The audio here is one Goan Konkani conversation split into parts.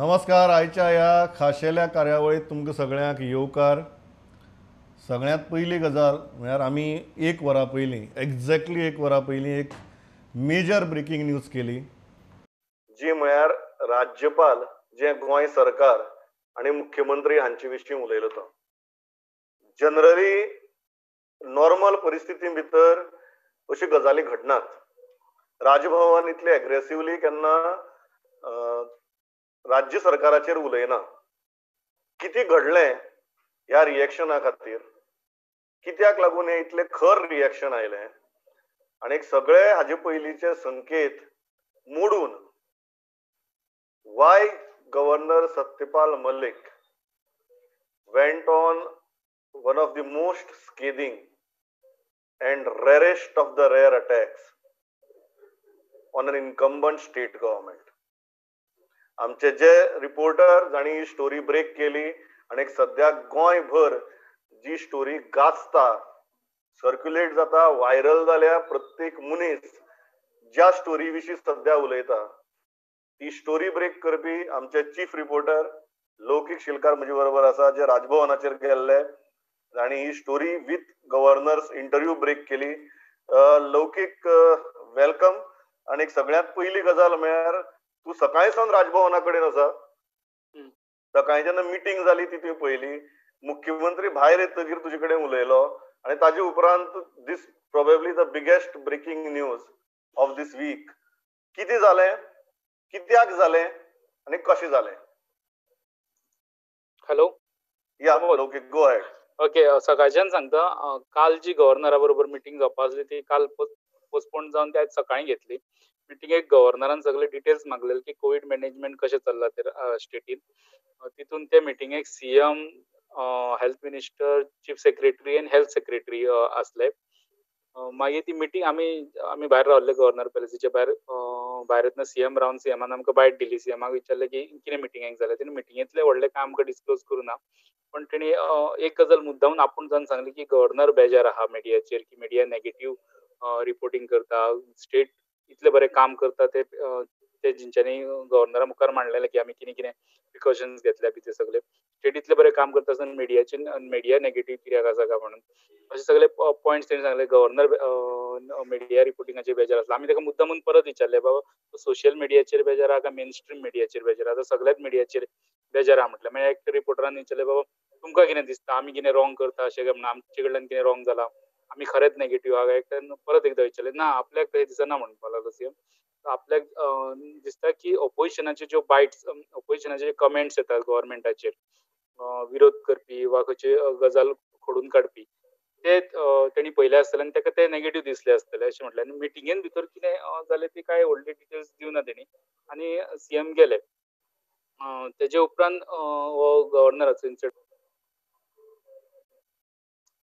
नमस्कार. आयच्या ह्या खाशेल्या कार्यावळीत तुमकां सगळ्यांक येवकार. सगळ्यांत पयली गजाल म्हळ्यार आमी एक वरां पयलीं, एग्जॅक्टली एक वरां पयलीं एक मेजर ब्रेकींग न्यूज केली, जी म्हळ्यार राज्यपाल जे गोंय सरकार आनी मुख्यमंत्री हांचे विशीं उलयलो तो. जनरली नॉर्मल परिस्थिती भितर अश्यो गजाली घडनात. राजभवन इतले एग्रेसिवली केन्ना राज्य सरकाराचेर उलयना. कितें घडलें ह्या रिएक्शना खातीर, कित्याक लागून हें इतलें खर रिएक्शन आयलें आनी सगळे हाजे पयलींचे संकेत मोडून why governor Satyapal Malik went on one of the most scathing and rarest of the rare attacks on an incumbent state government. आमचे जे रिपोर्टर जांणी ही स्टोरी ब्रेक केली आनी सद्या गोंयभर जी स्टोरी गाजता, सर्क्युलेट जाता, व्हायरल जाल्या, प्रत्येक मनीस ज्या स्टोरी विशीं सद्या उलयता ती स्टोरी ब्रेक करपी आमचे चीफ रिपोर्टर लौकीक शिलकार म्हजे बरोबर आसा, जे राजभवनाचेर गेल्ले आनी ही story with governor's interview break केली. लौकीक, welcome. आनी सगळ्यांत पयली गजाल म्हळ्यार तूं सकाळी सावन राजभवना कडेन आसा. सकाळी जेन्ना मिटींग जाली ती तुवें पळयली, मुख्यमंत्री भायर येतकीर तुजे कडेन उलयलो आनी ताजे उपरांत this probably the biggest breaking news of this week. कितें जालें, कित्याक जालें आनी कशें जालें? हॅलो, या लौकीक, गो अहेड. ओके, सकाळच्यान सांगता, काल जी गव्हर्नरा बरोबर मिटींग जावपा आसली ती काल पोस्टपोन जावन ती आयज सकाळीं घेतली. मिटिंगेक गव्हर्नरान सगळे डिटेल्स मागलेले की कोवीड मॅनेजमेंट कशें चल्लां ते स्टेटीन. तितून ते मिटिंगेक CM, health minister, chief secretary आनी हेल्थ सेक्रेटरी आसले. मागीर ती मिटींग आमी भायर रावल्ले गव्हर्नर पॅलेसीच्या भायर. भायर येतना सीएम रावन सीएमान आमकां बायट दिली. सीएमाक विचारलें की कितें मिटिंगेक जालें. तेणी मिटिंगेंतलें व्हडलें कांय आमकां डिस्क्लोज करूं ना, पण तेणी एक गजाल मुद्दामून आपूण जावन सांगली की गव्हर्नर बेजार आहा मिडियाचेर, की मिडिया नेगेटीव रिपोर्टींग करता, स्टेट इतलें बरें काम करता ते ते जिंच्यांनी गव्हर्नरा मुखार मांडलेलें की आमी कितें कितें प्रिकॉशन्स घेतल्या बी ते सगळे स्टेट इतलें बरें काम करता आसतना मिडियाचे मिडिया नेगेटीव कित्याक आसा काय म्हणून अशे सगळे पॉयंट्स तेणी सांगले. गव्हर्नर मिडिया रिपोर्टिंगाचेर बेजार आसलो. आमी ताका मुद्दामून परत विचारलें, बाबा सोशल मिडियाचेर बेजार आहा काय मेन स्ट्रीम मिडियाचेर बेजार आहा? सगळ्याच मिडियाचेर बेजार आहा म्हटलें. मागीर एक रिपोर्टरान विचारलें, बाबा तुमकां कितें दिसता, आमी कितें रॉंग करता अशें काय म्हणून, आमचे कडल्यान कितें रॉंग जालां, आमी खरेंच नेगेटीव आहा? एकट्यान परत एकदां विचारलें, ना आपल्याक तशें दिसना म्हणपाक लागलो सीएम. आपल्याक दिसता की ओपोजिशनाचे ज्यो बायट्स, ओपोजिशनाचे जे कमेंट्स येतात गव्हर्मेंटाचेर विरोध करपी वा खंयची गजाल खोडून काडपी, ते तेणी पळयले आसतले आनी ताका ते नेगेटीव दिसले आसतले अशें म्हटलें. आनी मिटिंगेन भितर कितें जालें ती कांय व्हडली डिटेल्स दिवना तेणी आनी सीएम गेले. तेजे उपरांत हो गव्हर्नराचो इन्सिडंट.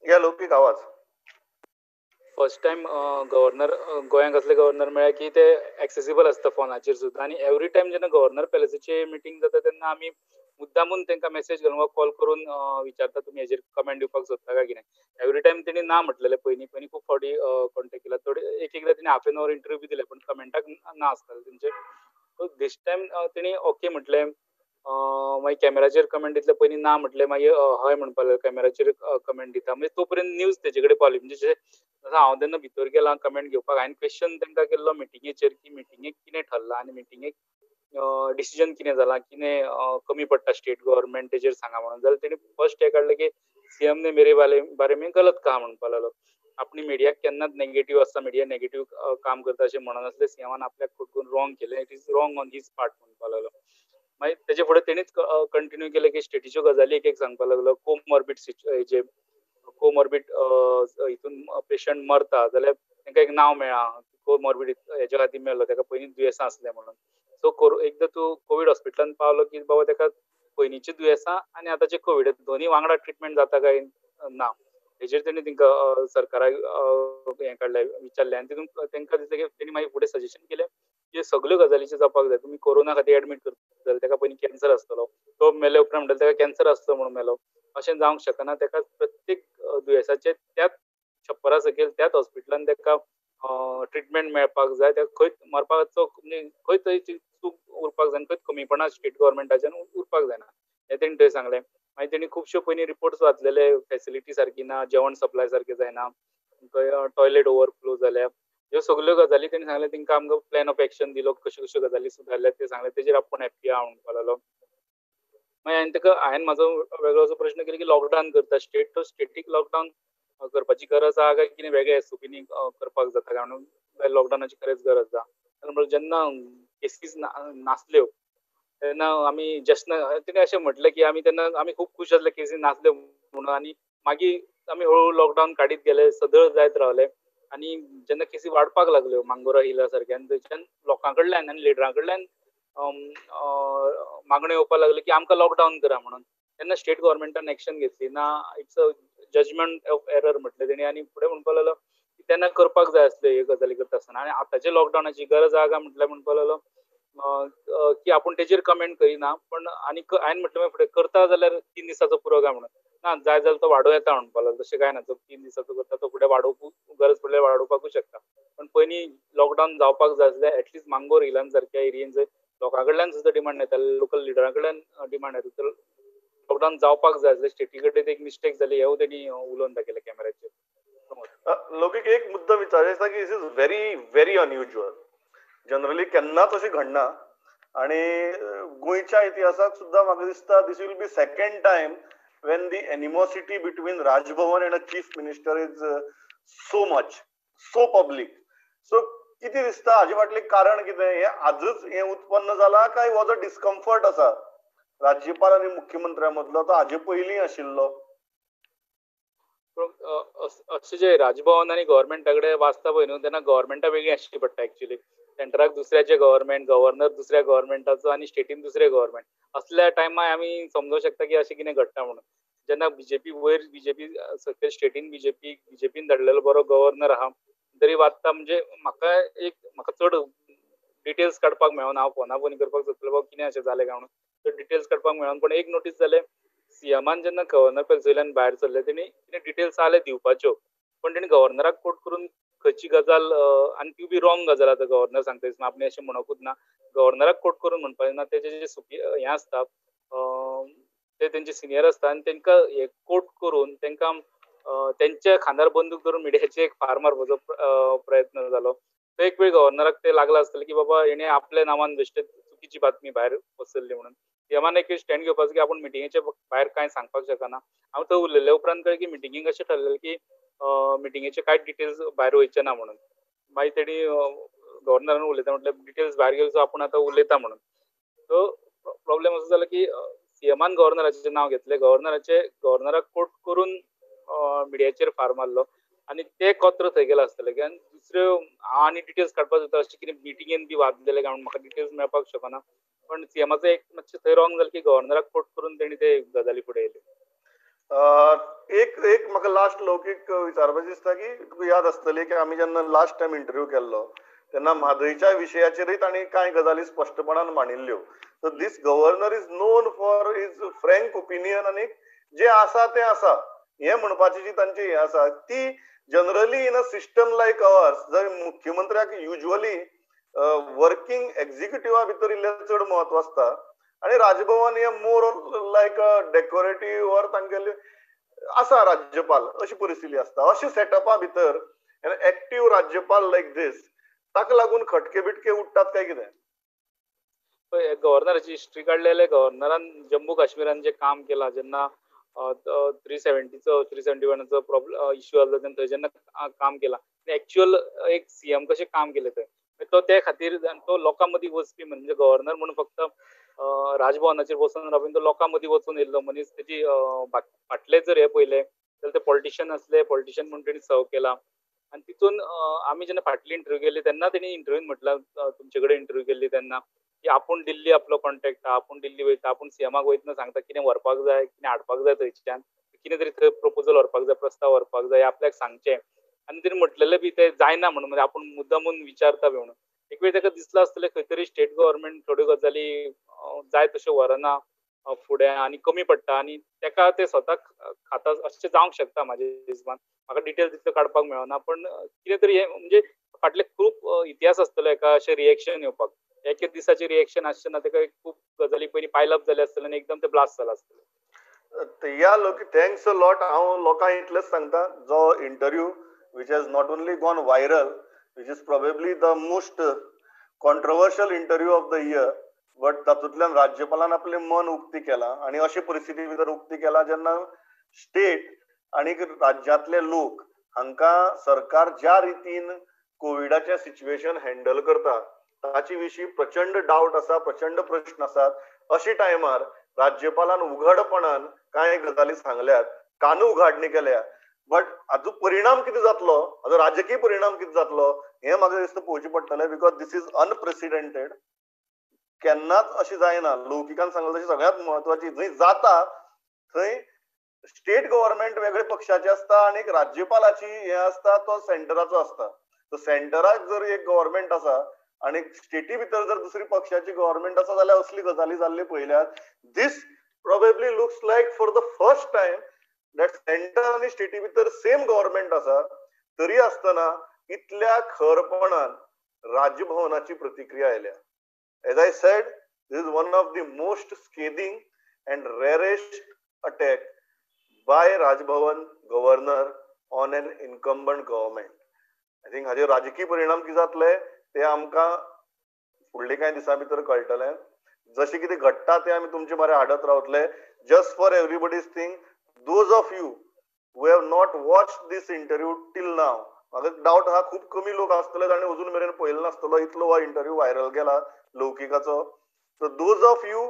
या लौकीक आवाज. फर्स्ट टायम गव्हर्नर गोंयांक असले गव्हर्नर मेळ्ळे की ते एक्सेसिबल आसता फोनाचेर सुद्दां. आनी एवरी टायम जेन्ना गव्हर्नर पॅलेसीचे मिटींग जाता तेन्ना आमी मुद्दामून तांकां मॅसेज घालून वा कॉल करून विचारता तुमी हेजेर कमेंट दिवपाक सोदता काय कितें. एवरी टायम तेणी ना म्हटलेलें. पयलीं खूब फावटी कॉन्टेक्ट केला, थोडे एक एकदां तेणी हाफ एन our interview बी दिले, पण कमेंटाक ना आसताले तेंचे. सो दीस टायम तेणी ओके म्हटलें, मागीर कॅमेराचेर कमेंट दितले, पयलीं ना म्हटलें, मागीर हय म्हणपाक लागले, कॅमेराचेर कमेंट दिता. म्हणजे तो पर्यंत न्यूज तेजे कडेन पावली. म्हणजे हांव तेन्ना भितर गेलां कमेंट घेवपाक, हांवें क्वेश्चन तांकां केल्लो मिटिंगेचेर की मिटिंगेक कितें ठरलां आनी मिटिंगेक डिसिजन कितें जालां, कितें कमी पडटा स्टेट गव्हर्मेंट तेजेर सांगा म्हणून. जाल्यार तेणी फर्स्ट हें काडलें की सीएम ने मेरे बारे में गलत कहा म्हणपाक लागलो. आपली मिडियाक केन्नाच नेगेटीव आसता, मिडिया नेगेटीव काम करता अशें म्हणनासलें. सीएमान आपल्याक फटकून रॉंग केलें, it is wrong on his part म्हणपाक लागलो. मागीर तेजे फुडें तेणीच कंटिन्यू केलें की स्टेटीच्यो गजाली एक एक सांगपाक लागलो. कोमॉर्बीड हेजे कोमॉर्बीड हितून पेशंट मरता जाल्यार तांकां एक नांव मेळ्ळां, कोमॉर्बीड हेच्या खातीर मेळ्ळो, ताका पयलीं दुयेंसां आसलें म्हणून. सो एकदां तूं कोवीड हॉस्पिटलान पावलो की बाबा ताका पयलींची दुयेंसां आनी आतांचे कोवीड दोनी वांगडा ट्रिटमेंट जाता काय ना हेजेर तेणी तांकां सरकाराक हें काडलें, विचारलें. आनी तितून तांकां दिसलें की तेणी मागीर फुडें सजेशन केलें की सगल्यो गजालीचेर जावपाक जाय. तुमी कोरोना खातीर एडमीट करता जाल्यार ताका पयलीं कॅन्सर आसतलो, तो मेले उपरांत म्हणटले ताका कॅन्सर आसलो म्हणून मेलो, अशें जावंक शकना. ताका प्रत्येक दुयेंसाचें त्याच छप्परा सकयल त्याच हॉस्पिटलान ताका ट्रिटमेंट मेळपाक जाय. ताका खंयच मरपाचो म्हणजे खंय तरी चूक उरपाक जायना, खंयच कमीपणां स्टेट गव्हर्मेंटाच्यान उरपाक जायना हें तेणी थंय सांगलें. मागीर तेणी खुबश्यो पयलीं रिपोर्ट्स वाचलेले, फेसिलिटी सारकी ना, जेवण सप्लाय सारकें जायना, खंय टॉयलेट ओवरफ्लो जाल्या, ह्यो सगल्यो गजाली तेणी सांगलें. तांकां आमकां प्लॅन ऑफ एक्शन दिलो, कश्यो कश्यो गजाली सुदारल्या ते सांगलें, तेजेर आपूण हॅप्पी आहा म्हणपाक लागलो. मागीर हांवें ताका हांवें म्हाजो वेगळो असो प्रश्न केलो की लॉकडावन करता स्टेट, तो स्टेटीक लॉकडावन करपाची गरज आहा काय कितें वेगळे एसओपीनी करपाक जाता काय म्हणून, लॉकडावनाची खरेंच गरज आहा. म्हणल्यार जेन्ना केसीस नासल्यो तेन्ना आमी जश्न, तेणें अशें म्हटलें की आमी तेन्ना आमी खूब खूश आसले केसी नासल्यो म्हणून, आनी मागीर आमी हळूहळू लॉकडावन काडीत गेले, सदळ जायत रावले. आनी जेन्ना केसी वाडपाक लागल्यो मांगोरा हिला सारक्या, आनी थंयच्यान लोकां कडल्यान आनी लिडरां कडल्यान मागण्यो येवपाक लागल्यो की आमकां लॉकडावन करा म्हणून, तेन्ना स्टेट गव्हर्मेंटान एक्शन घेतली ना. It's a judgement of error म्हटलें तेणी, आनी फुडें म्हणपाक लागलो की तेन्ना करपाक जाय आसल्यो ह्यो गजाली करता आसतना. आनी आतांचे लॉकडावनाची गरज आहा काय म्हटल्यार म्हणपाक लागलो की आपूण तेजेर कमेंट करिना, पण आनी हांवें म्हटलें मागीर फुडें करता जाल्यार 3 दिसाचो पुरो काय म्हणून, ना जाय जाल्यार तो वाडोवं येता म्हणपाक लागलो, तशें कांय ना, जो 3 दिसाचो करता तो फुडें वाडोवंक गरज पडल्यार वाडोवपाकूय शकता, पण पयलीं लॉकडावन जावपाक जाय आसलें. एटलिस्ट मांगोर हिलान सारक्या एरियेन जंय लोकां कडल्यान सुद्दां डिमांड येता, लोकल लिडरां कडल्यान डिमांड येता, तर लॉकडावन जावपाक जाय आसलें. स्टेटी कडेन एक मिस्टेक जाली हेंवूय तेणी उलोवन दाखयलें कॅमेराचेर. लोकीक एक मुद्दो विचारचो दिसता की this is very very unusual, generally केन्नाच अशें घडना, आनी गोंयच्या इतिहासाक सुद्दां म्हाका दिसता this will be second time when the animosity between Raj Bhavan and a chief minister is so much, so public. So कितें दिसता हाजे फाटलें कारण कितें? हें आजच हें उत्पन्न जालां काय हो जो डिस्कम्फर्ट आसा राज्यपाल आनी मुख्यमंत्र्या मदलो तो हाजे पयलीं आशिल्लो? अशें जे राजभवन आनी गव्हर्मेंटा कडेन वाचता पळय न्हू, तेन्ना गव्हर्मेंटा वेगळी आसची पडटा एक्चुली. सेंटराक दुसऱ्याचे गव्हर्मेंट, गव्हर्नर दुसऱ्या गव्हर्मेंटाचो आनी स्टेटीन दुसरे गव्हर्मेंट. असल्या टायमार आमी समजूंक शकता की अशें कितें घडटा म्हणून. जेन्ना बीजेपी वयर, बीजेपी सकयल स्टेटीन बीजेपी, बीजेपीन धाडलेलो बरो गव्हर्नर आहा तरी वाचता. म्हणजे म्हाका एक म्हाका चड डिटेल्स काडपाक मेळना, हांव फोना फोन करपाक सोदतलो बाबा कितें अशें जालें काय म्हणून, तर डिटेल्स काडपाक मेळना. पण एक नोटीस जालें, सीएमान जेन्ना गव्हर्नर पॅलेसींतल्यान भायर सरले तेणी कितें डिटेल्स आसले दिवपाच्यो, पण तेणी गव्हर्नराक कोट करून खंयची गजाल, आनी ती बी रॉंग गजाल आतां गव्हर्नर सांगता दिसना, आपणें अशें म्हणकूच ना, गव्हर्नराक कोट करून म्हणपाचें ना. तेजे जे सुपी हें आसता ते तेंचे सिनियर आसता आनी तेंकां हे कोट करून तेंकां तेंच्या खांदार बंदूक धरून मिडियाचेर एक फार मारपाचो प्रयत्न जालो. तो एक वेळ गव्हर्नराक ते लागला आसतलें की बाबा हेणें आपल्या नांवान बेश्टे चुकीची बातमी भायर पसरली म्हणून. सीएमान एक स्टँड घेवपाचो की आपूण मिटिंगेच्या भायर कांय सांगपाक शकना. हांव थंय उलयले उपरांत कळ्ळें की मिटिंगेक अशें ठरलेलें की मिटिंगेचे कांय डिटेल्स भायर वयचे ना म्हणून. मागीर तेणी गव्हर्नरान उलयता म्हटल्यार डिटेल्स भायर गेले सो आपूण आतां उलयता म्हणून. सो प्रॉब्लेम असो जालो की सीएमान गव्हर्नराचें नांव घेतलें, गव्हर्नराचे गव्हर्नराक कोट करून मिडियाचेर फार मारलो आनी ते कोत्र थंय गेलां आसतलें. आनी दुसऱ्यो हांव आनी डिटेल्स काडपाक सोदता अशें कितें मिटिंगेन बी वाजलेलें काय म्हणून म्हाका डिटेल्स मेळपाक शकना. पण सीएमाचो एक मातशें थंय रॉंग जालें की गव्हर्नराक कोट करून तेणी ते गजाली फुडें येयले. एक एक म्हाका लास्ट लौकीक विचारपाचें दिसता की तुका याद आसतली की आमी जेन्ना लास्ट टायम इंटरव्यू केल्लो तेन्ना म्हादयच्या विशयाचेरूय तांणी कांय गजाली स्पश्टपणान मांडिल्ल्यो. So this governor is known for his frank opinion आनी जें आसा तें आसा हें म्हणपाची जी तांची हें आसा ती generally in a system like ours जर मुख्यमंत्र्याक युज्वली वर्किंग एक्झिक्युटिव्हा भितर इल्लें चड म्हत्व आसता आनी राजभवन हें मोर लायक अ डेकोरेटीव ऑर तांगेले आसा राज्यपाल अशी परिस्थिती आसता. अशे सेटअपा भितर एक्टीव राज्यपाल लायक दीस ताका लागून खटके बिटके उठतात काय कितें? गव्हर्नराची हिस्ट्री काडली जाल्यार गव्हर्नरान जम्मू काश्मीरान जें काम केलां जेन्ना 370चो 371चो प्रॉब्लेम इश्यू आसलो तेन्ना थंय जेन्ना काम केलां एक्चुअल एक सीएम कशें काम केलें थंय, तो ते खातीर तो लोकां मदीं वचपी म्हणजे गव्हर्नर म्हणून फक्त राजभवनाचेर बसून रावपी, तो लोकां मदीं वचून येयल्लो मनीस. तेजी फाटले जर हे पळयलें जाल्यार ते पॉलिटिशियन आसले, पॉलिटिशियन म्हणून तेणी सर्व केला. आनी तितून आमी जेन्ना फाटली इंटरव्यू केली तेन्ना तेणी इंटरव्यून म्हटलां, तुमचे कडेन इंटरव्यू केल्ली तेन्ना की आपूण दिल्ली आपलो कॉन्टॅक्ट आहा, आपूण दिल्ली वयता, आपूण सीएमाक वयतना सांगता कितें व्हरपाक जाय, कितें हाडपाक जाय थंयच्यान, कितें तरी थंय प्रपोजल व्हरपाक जाय, प्रस्ताव व्हरपाक जाय, आपल्याक सांगचें. आनी तेणी म्हटलेलें बी तें जायना म्हणून, म्हणजे आपूण मुद्दामून विचारता बी म्हणून. एक वेळ ताका दिसलां आसतलें खंय तरी स्टेट गव्हर्मेंट थोड्यो गजाली जाय तश्यो व्हरना फुडें आनी कमी पडटा आनी ताका ते स्वताक खाता अशें जावंक शकता म्हाज्या हिसबान. म्हाका डिटेल्स तितल्यो काडपाक मेळना, पण कितें तरी हें म्हणजे फाटले खूब इतिहास आसतलो एका अशें रिएक्शन येवपाक. एके दिसाचे रिएक्शन आसचें ना, तेका खूब गजाली पयलीं पायलअप जाले आसतले आनी एकदम ते ब्लास्ट जाला आसतले. या लोक, thanks a lot. हांव लोकांक इतलेंच सांगता, जो interview which has not only gone viral, which is probably the most controversial interview of the year, but तातूंतल्यान राज्यपालान आपलें मन उक्ती केलां आनी अशे परिस्थिती भितर उक्ती केलां जेन्ना स्टेट आनी राज्यांतले लोक हांकां सरकार ज्या रितीन कोविडाचें सिच्युएशन हँडल करता ताचे विशीं प्रचंड डावट आसा, प्रचंड प्रश्न आसात. अशे टायमार राज्यपालान उघडपणान कांय गजाली सांगल्यात, कानू उघाडणी केल्या, बट हाजो परिणाम कितें जातलो, हाजो राजकीय परिणाम कितें जातलो हें म्हाका दिसता पळोवचें पडटलें, because this is unprecedented. केन्नाच अशें जायना. लौकिकान सांगलें तशें सगळ्यांत म्हत्वाची जंय जाता थंय स्टेट गव्हर्मेंट वेगळे पक्षाचे आसता आनी राज्यपालाची हें आसता तो सेंटराचो आसता. सो सेंटराक जर एक गव्हर्मेंट आसा आनी स्टेटी भितर जर दुसरी पक्षाची गव्हर्मेंट आसा जाल्यार असली गजाली जाल्ली पळयल्यात. This probably looks like for the first time that centre आनी स्टेटी भितर सेम गव्हर्मेंट आसा, तरी आसतना इतल्या खरपणान राजभवनाची प्रतिक्रिया आयल्या. As I said, this is one of the most scathing and rarest attack by Raj Bhavan governor on an incumbent government. I think हाजे राजकीय परिणाम कितें जातले ते आमकां फुडले कांय दिसां भितर कळटलें. जशें कितें घडटा तें आमी तुमचे मरे हाडत रावतले. Just for everybody's thing, those of you who have not watched this interview till now, म्हाका डावट आहा खूब कमी लोक आसतले जाणें अजून मेरेन पळयलो नासतलो, इतलो हो इंटरव्यू व्हायरल गेला लौकिकाचो. So those of you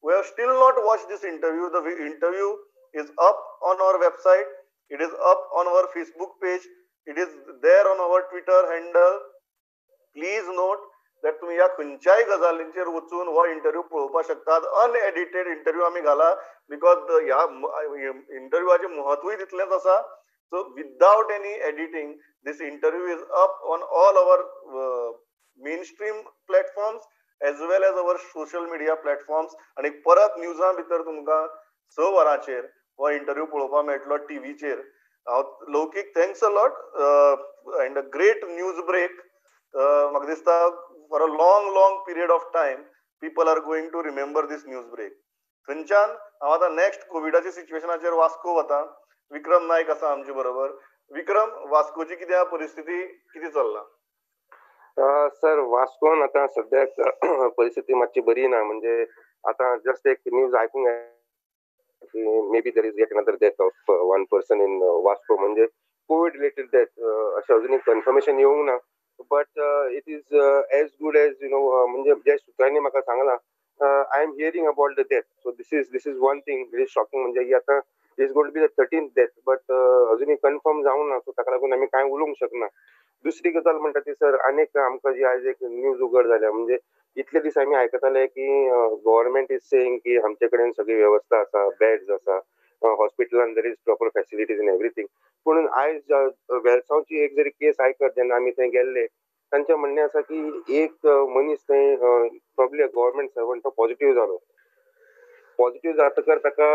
who have still not watched this interview, the interview is up on our website, it is up on our Facebook page, it is there on our Twitter handle. Please note that तुम्ही ह्या खंयच्याय गजालींचेर वचून हो इंटरव्यू पळोवपाक शकतात. अनएडिटेड इंटरव्यू आमी घाला, because ह्या इंटरव्यूआचें म्हत्वूय तितलेंच आसा. So without any editing, this interview is up on all our mainstream platforms as well as our social media platforms. आनी परत न्यूजां भितर तुमकां 6 वरांचेर हो इंटरव्यू पळोवपाक मेळटलो टीव्हीचेर. हांव Loukik, thanks a lot and a great news break. म्हाका दिसता for a long long period of time people are going to remember this news break. थंयच्यान हांव आतां नेक्स्ट कोविडाच्या सिच्युएशनाचेर वास्को वता. विक्रम नायक आसा आमचे बरोबर. विक्रम, वास्कोची कितें परिस्थिती, कितें चल्लां? सर, वास्कोन आतां सद्याक परिस्थिती मातशी बरी ना. म्हणजे आतां जस्ट एक न्यूज आयकूंक की maybe there is yet another death of one person in Vasco, म्हणजे कोविड रिलेटेड डेथ अशें अजून कन्फर्मेशन येवंक ना, but it is as good as you know. म्हणजे ज्या सुत्रांनी म्हाका सांगलां, I am hearing about the death. So this is one thing it is shocking. म्हणजे ही आतां is going to be the 13th death, but अजूनही कन्फर्म जावंक ना, सो ताका लागून आमी कांय उलोवंक शकना. दुसरी गजाल म्हणटा ती सर, आनीक आमकां जी आयज एक न्यूज उगड जाल्या, म्हणजे इतले दीस आमी आयकताले की गव्हर्मेंट is saying की आमचे कडेन सगळी वेवस्था आसा, बेड्स आसा, हॉस्पिटलान there is proper facilities and everything. पूण आयज वेलसांवची एक जरी केस आयकत जेन्ना आमी थंय गेल्ले, तांचें म्हणणें आसा की एक मनीस थंय प्रोबेबली गव्हर्मेंट सर्वंट तो पॉझिटिव्ह जालो. पॉझिटिव्ह जातकर ताका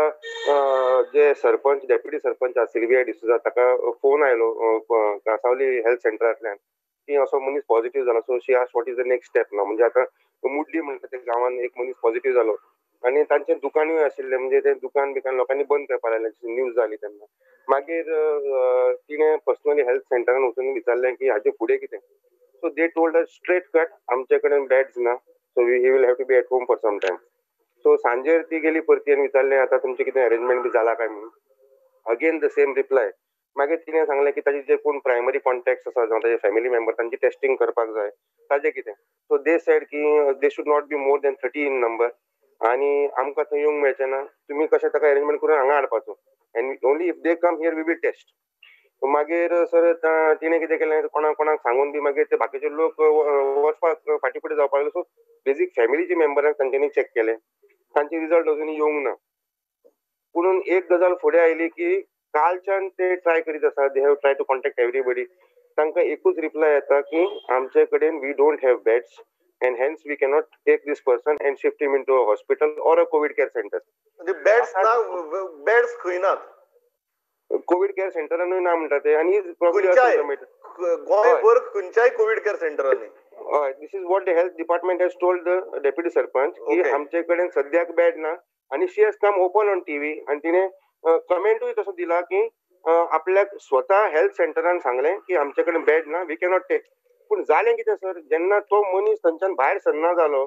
जे सरपंच, डेप्युटी सरपंच आसा सिल्विया डिसोजा, ताका फोन आयलो कांसावली हेल्थ सेंटरांतल्यान की असो मनीस पॉझिटिव्ह जाला. So she asked what is the next step ना. म्हणजे आतां मुडली म्हणटा ते गांवांत एक मनीस पॉझिटिव्ह जालो आनी तांचें दुकानूय आशिल्लें, म्हणजे तें दुकान बिकान लोकांनी बंद करपाक लायलें, न्यूज जाली तेन्ना. मागीर तिणें पर्सनली हेल्थ सेंटरान वचून विचारलें की हाजे फुडें कितें. So they told us straight cut, आमचे कडेन बेड्स ना, so he will have to be at home for some time. So सांजेर ती गेली परती आनी विचारलें आतां तुमचें कितें अरेंजमेंट बी जाला काय म्हणून. Again the same reply. मागीर तिणें सांगलें की ताजे जे कोण प्रायमरी कॉन्टॅक्ट्स आसा जावं ताजे फॅमिली मेंबर तांची टेस्टिंग करपाक जाय, ताजें कितें. सो they said की they should not be more than 30 in number आनी आमकां थंय येवंक मेळचें ना, तुमी कशें ताका अरेंजमेंट करून हांगा हाडपाचो, and only if they come here we will test. मागीर सर तिणें कितें केलें, कोणाक कोणाक सांगून बी मागीर ते बाकीचे लोक वचपाक फाटीं फुडें जावपाक लागले. सो बेजीक फॅमिलीचे मेंबरांक तांच्यांनी चॅक केलें, तांचे रिजल्ट अजून येवंक ना. पुणून एक गजाल फुडें आयली की कालच्यान ते ट्राय करीत आसा, they have try to contact everybody. तांकां एकूच रिप्लाय येता की आमचे कडेन we don't have beds and hence we cannot take this person and shift him into a hospital or a COVID care centre. Beds ना, बेड्स खंय नात, कोवीड केअर सेंटरानूय ना म्हणटा ते. आनी गोंयभर खंयच्याय कोवीड केअर सेंटरांनी हय, this is what the health department has told the deputy sarpanch की आमचे कडेन सद्याक बेड ना. आनी she has come open on TV आनी तिणें कमेंटूय तसो दिला की आपल्याक स्वता हेल्थ सेंटरान सांगलें की आमचे कडेन बेड ना, we cannot take. पूण जालें कितें सर, जेन्ना तो मनीस थंयच्यान भायर सरना जालो,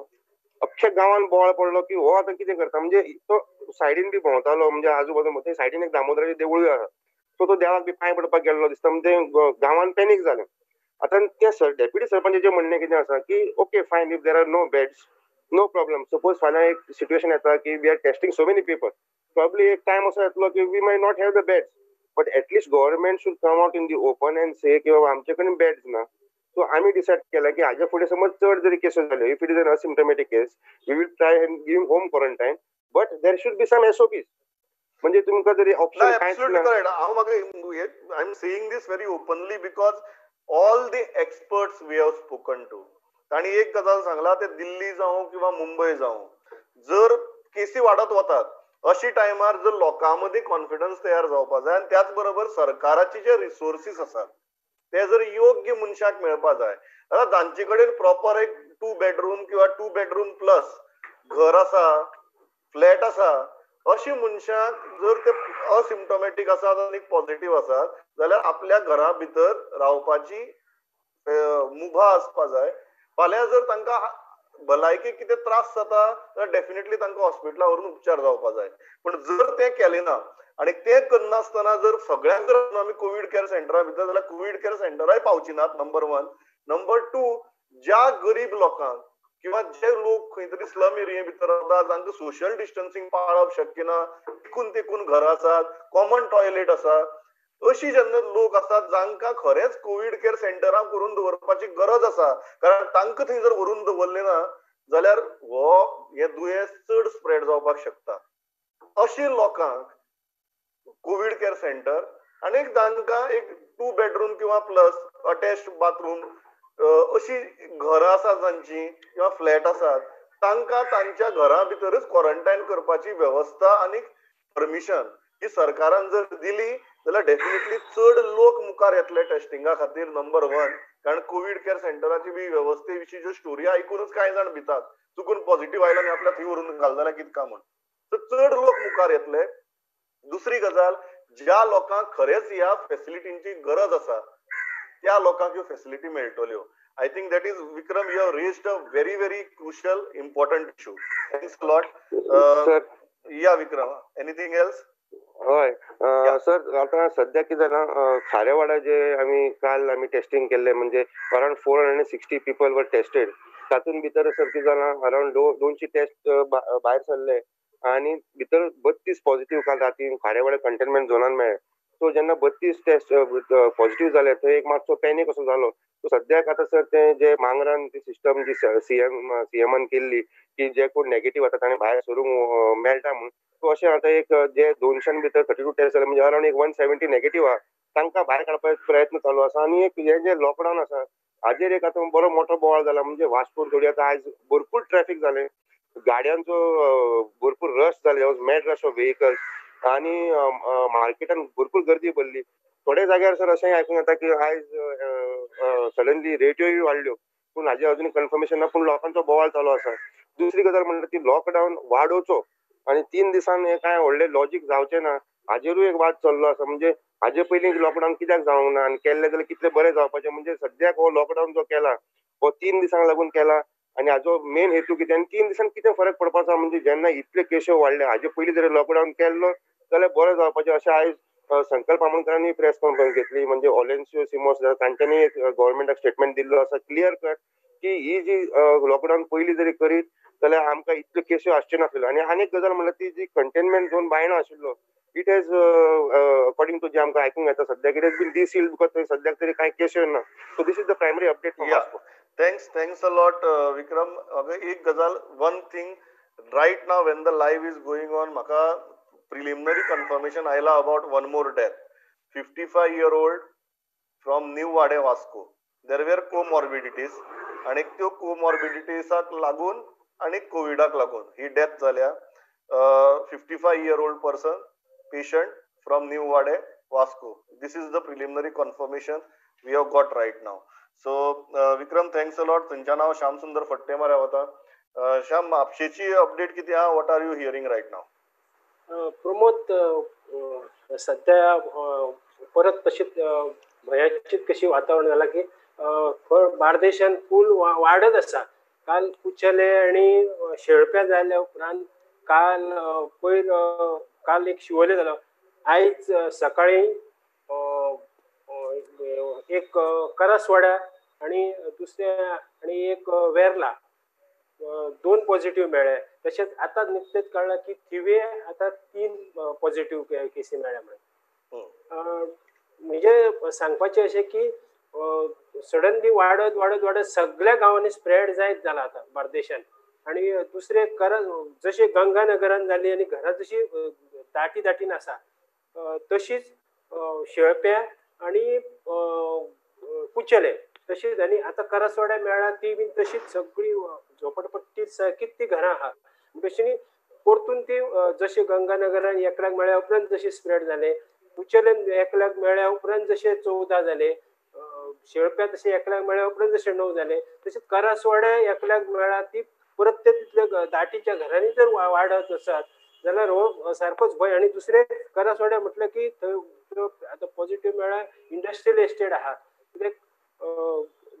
अख्ख्या गांवान बोवाळ पडलो की हो आतां कितें करता. म्हणजे तो सायडीन बी भोंवतालो, म्हणजे आजूबाजू थंय सायडीन एक दामोदराचें देवूळ आसा, सो तो देवाक बी पांय पडपाक गेल्लो दिसता. म्हणजे गांवान पॅनीक जालें. आतां त्या सर डेप्युटी सरपंचाचें म्हणणें कितें आसा की okay fine, if there are no beds no problem. Suppose फाल्यां एक सिट्युएशन येता की we are testing so many people, probably एक टायम असो येतलो की we may not have the beds, but at least government should come out in the open and say की बाबा आमचे कडेन बेड्स ना. सो आमी डिसायड केलां की हाज्या फुडें समज चड जरी केसीस जाल्यो, if it is an asymptomatic case we will try and give home quarantine, but there should be some SOPs. म्हणजे तुमकां जरी ऑप्शन कांयच ना. हांव म्हाका I am saying this very openly because all the experts we have spoken to तांणी एक गजाल सांगला, ते दिल्ली जावं किंवा मुंबय जावं, जर केसी वाडत वतात अशी टायमार जर लोकां मदीं कॉन्फिडन्स तयार जावपा जाय आनी त्याच बरोबर सरकाराचे जे रिसोर्सीस आसात ते जर योग्य मनशाक मेळपा जाय. आतां जांचे कडेन प्रॉपर एक 2 बेडरूम किंवा 2 बेडरूम प्लस घर आसा, फ्लॅट आसा, अशी मनशाक जर ते असिम्टोमॅटीक आसात आनी पॉझिटिव्ह आसात जाल्यार आपल्या घरा भितर रावपाची मुभा आसपा जाय. फाल्यां जर तांकां भलायकी कितें त्रास जाता जाल्यार डेफिनेटली तांकां हॉस्पिटलां व्हरून उपचार जावपा जाय. पूण जर तें केलें ना आनी तें करनासतना जर सगळ्यांक जर आमी कोवीड केअर सेंटरा भितर जाल्यार कोवीड केअर सेंटराय पावची नात, नंबर 1. नंबर 2, ज्या गरीब लोकांक किंवा जे लोक खंय तरी स्लम एरिये भितर रावतात, जांकां सोशल डिस्टन्सिंग पाळप शक्य ना, तिकून तेकून घरां आसात, कॉमन टॉयलेट आसा, अशी जेन्ना लोक आसात जांकां खरेंच कोवीड केअर सेंटरां करून दवरपाची गरज आसा, कारण तांकां थंय जर व्हरून दवरलें ना जाल्यार हो हें दुयेंस चड स्प्रेड जावपाक शकता. अशी लोकांक कोवीड केअर सेंटर आनी तांकां एक 2 बेडरूम किंवा प्लस अटॅच बाथरूम अशी घरां आसात जांची किंवा फ्लॅट आसात तांकां तांच्या घरा भितरच क्वॉरंटायन करपाची वेवस्था आनी परमिशन ही सरकारान जर दिली जाल्यार डेफिनेटली चड लोक मुखार येतले टेस्टिंगा खातीर, नंबर 1. कारण कोवीड केअर सेंटराची बी वेवस्थे विशीं ज्यो स्टोरी आयकूनच कांय जाण भितात, चुकून पॉझिटिव्ह आयलो आनी आपल्याक थंय व्हरून घाल जाल्यार कितें काय म्हूण. सो चड लोक मुखार येतले. दुसरी गजाल, ज्या लोकांक खरेंच ह्या फेसिलिटींची गरज आसा त्या लोकांक ह्यो फेसिलिटी मेळटल्यो. I think that is, Vikram, you have raised a very very crucial important issue. Thanks a lot. Yeah Vikram, anything else? हय सर, आतां सद्याक कितें जालां, खारेवाडा जे आमी काल आमी टेस्टिंग केल्लें, म्हणजे around 460 people were tested. तातूंत भितर सर कितें जालां, अरावंड 200 टेस्ट भायर सरले आनी भितर 32 पॉझिटिव्ह काल राती खारेवाडा कंटेनमेंट झोनान मेळ्ळे. सो जेन्ना 32 टेस्ट पॉझिटिव्ह जाले थंय एक मातसो पॅनीक असो जालो. सो सद्याक आतां सर तें जे मांगरान ती सिस्टम जी सीएमान केल्ली की जे कोण नेगेटिव्ह आसा ताणें भायर सरूंक मेळटा म्हूण, सो अशें आतां एक जे 200 भितर 32 टेस्ट जाले, म्हणजे अरावंड एक 170 नेगेटिव्ह आहा, तांकां भायर काडपाचो प्रयत्न चालू आसा. आनी एक हें जें लॉकडावन आसा हाजेर एक आतां बरो मोठो बोवाळ जाला. म्हणजे वास्कोन थोडी आतां आयज भरपूर ट्रॅफीक जालें, गाडयांचो भरपूर रश जाले, मॅड रश ऑफ व्हेकल्स, आनी मार्केटान भरपूर गर्दी भरली. थोड्या जाग्यार सर अशेंय आयकूंक येता की आयज सडनली रेट्योय वाडल्यो, पूण हाजें अजून कन्फर्मेशन ना, पूण लोकांचो बोवाळ चालू आसा. दुसरी गजाल म्हणटा ती लॉकडावन वाडोवचो आनी 3 दिसान हें कांय व्हडलें लॉजीक जावचें ना, हाजेरूय एक वाद चल्लो आसा. म्हणजे हाजे पयलीं लॉकडावन कित्याक जावंक ना आनी केल्लें जाल्यार कितलें बरें जावपाचें. म्हणजे सद्याक हो लॉकडावन जो केला हो 3 दिसांक लागून केला आनी हाजो मेन हेतू कितें आनी 3 दिसान कितें फरक पडपाचो. म्हणजे जेन्ना इतले केश्यो वाडले हाजे पयलीं जर लॉकडावन केल्लो जाल्यार बरें जावपाचें अशें आयज संकल्प आमोणकरांनी प्रेस कॉन्फरन्स घेतली. म्हणजे ऑलेन्सियो सिमोस तांच्यांनी एक गव्हर्मेंटाक स्टेटमेंट दिल्लो आसा क्लियर कट की ही जी लॉकडावन पयलीं जरी करीत जाल्यार आमकां इतल्यो केश्यो आसच्यो नासल्यो. आनी आनीक गजाल म्हणल्यार ती जी कंटेनमेंट झोन बायणा आशिल्लो, it has according to जे आमकां आयकूंक येता सद्याक it has been desealed because थंय सद्याक तरी कांय केश्यो ना. So this is the primary update from Vasco. Thanks, thanks a lot Vikram. एक गजाल, one thing right now when the live is going on, म्हाका प्रिलिमिनरी कन्फर्मेशन आयला about one more death, 55-year-old from New Wade Vasco. There were comorbidities आनी त्यो कोमॉर्बिडिटीजाक लागून आनी कोविडाक लागून ही डेथ जाल्या. 55-year-old person, patient from New Wade Vasco. This is the preliminary confirmation we have got right now. So Vikram, thanks a lot. थंयच्यान हांव श्याम सुंदर फट्टे माऱ्या वता. श्याम, म्हापशेची अपडेट कितें आहा? What are you hearing right now? Pramod, सध्या परत तशीच भंयाचीच कशी वातावरण जाला की बार्देशान फूल वाडत आसा. काल कुचेले आनी शेळप्या जाल्या उपरांत काल पयर काल एक शिवोले जालो. आयज सकाळी एक करसवाड्या आनी दुसऱ्या आनी एक वेर्ला 2 पॉझिटिव्ह मेळ्ळे. तशेंच आतां निकतेच कळ्ळां की थिवे आतां 3 पॉझिटिव्ह केसी मेळ्ळ्या म्हणून. म्हणजे सांगपाचें अशें की सडनली वाडत वाडत वाडत सगळ्या गांवांनी स्प्रेड जायत जाला आतां बार्देशान. आनी दुसरें जशें गंगानगरान जाली आनी घरां जशी दाटी दाटीन आसा तशीच शेळप्या आनी कुचेले तशीच, आनी आतां करसवाड्या मेळ्ळा ती बीन तशीच सगळी झोपडपट्टी सारकीच ती घरां आहा. तशी परतून ती जशें गंगानगरान एकल्याक मेळ्ळ्या उपरांत जशें स्प्रेड जालें, कुचेलेन एकल्याक मेळ्ळ्या उपरांत जशें 14 जाले, शेळप्या तशें एकल्याक मेळ्ळ्या उपरांत जशें 9 जाले, तशें करसवाड्या एकल्याक मेळ्ळा ती परत ते तितल्या दाटीच्या घरांनी जर वाडत आसात जाल्यार हो सारकोच भंय. आनी दुसरें करसवाड्या म्हटलें की थंय आतां पॉझिटिव्ह मेळ्ळ्या इंडस्ट्रियल एस्टेट आहा, कित्याक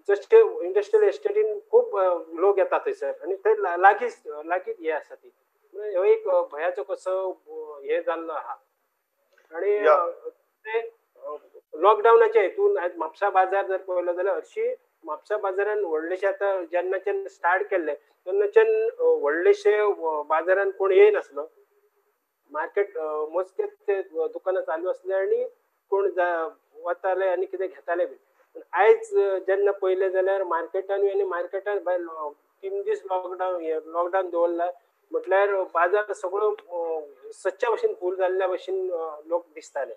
जशें इंडस्ट्रियल एस्टेटीन खूब लोक येता थंयसर आनी थंय लागींच लागींच हें आसा ती, हो एक भंयाचो कसो हें जाल्लो आहा. आनी ते लॉकडावनाच्या हेतून आयज म्हापसा बाजार जर पळयलो जाल्यार हरशीं म्हापसा बाजारान व्हडलेशे आतां जेन्नाच्यान स्टार्ट केल्लें तेन्नाच्यान व्हडलेशे बाजारान कोण येयनासलो. मार्केट मोजकेच ते दुकानां चालू आसले आनी कोण वताले आनी कितें घेताले बी. पूण आयज जेन्ना पळयलें जाल्यार मार्केटानूय आनी मार्केटान भायर 3 दीस लॉकडावन दवरला म्हटल्यार बाजार सगळो सदच्या भशेन फूल जाल्ल्या भशेन लोक दिसताले.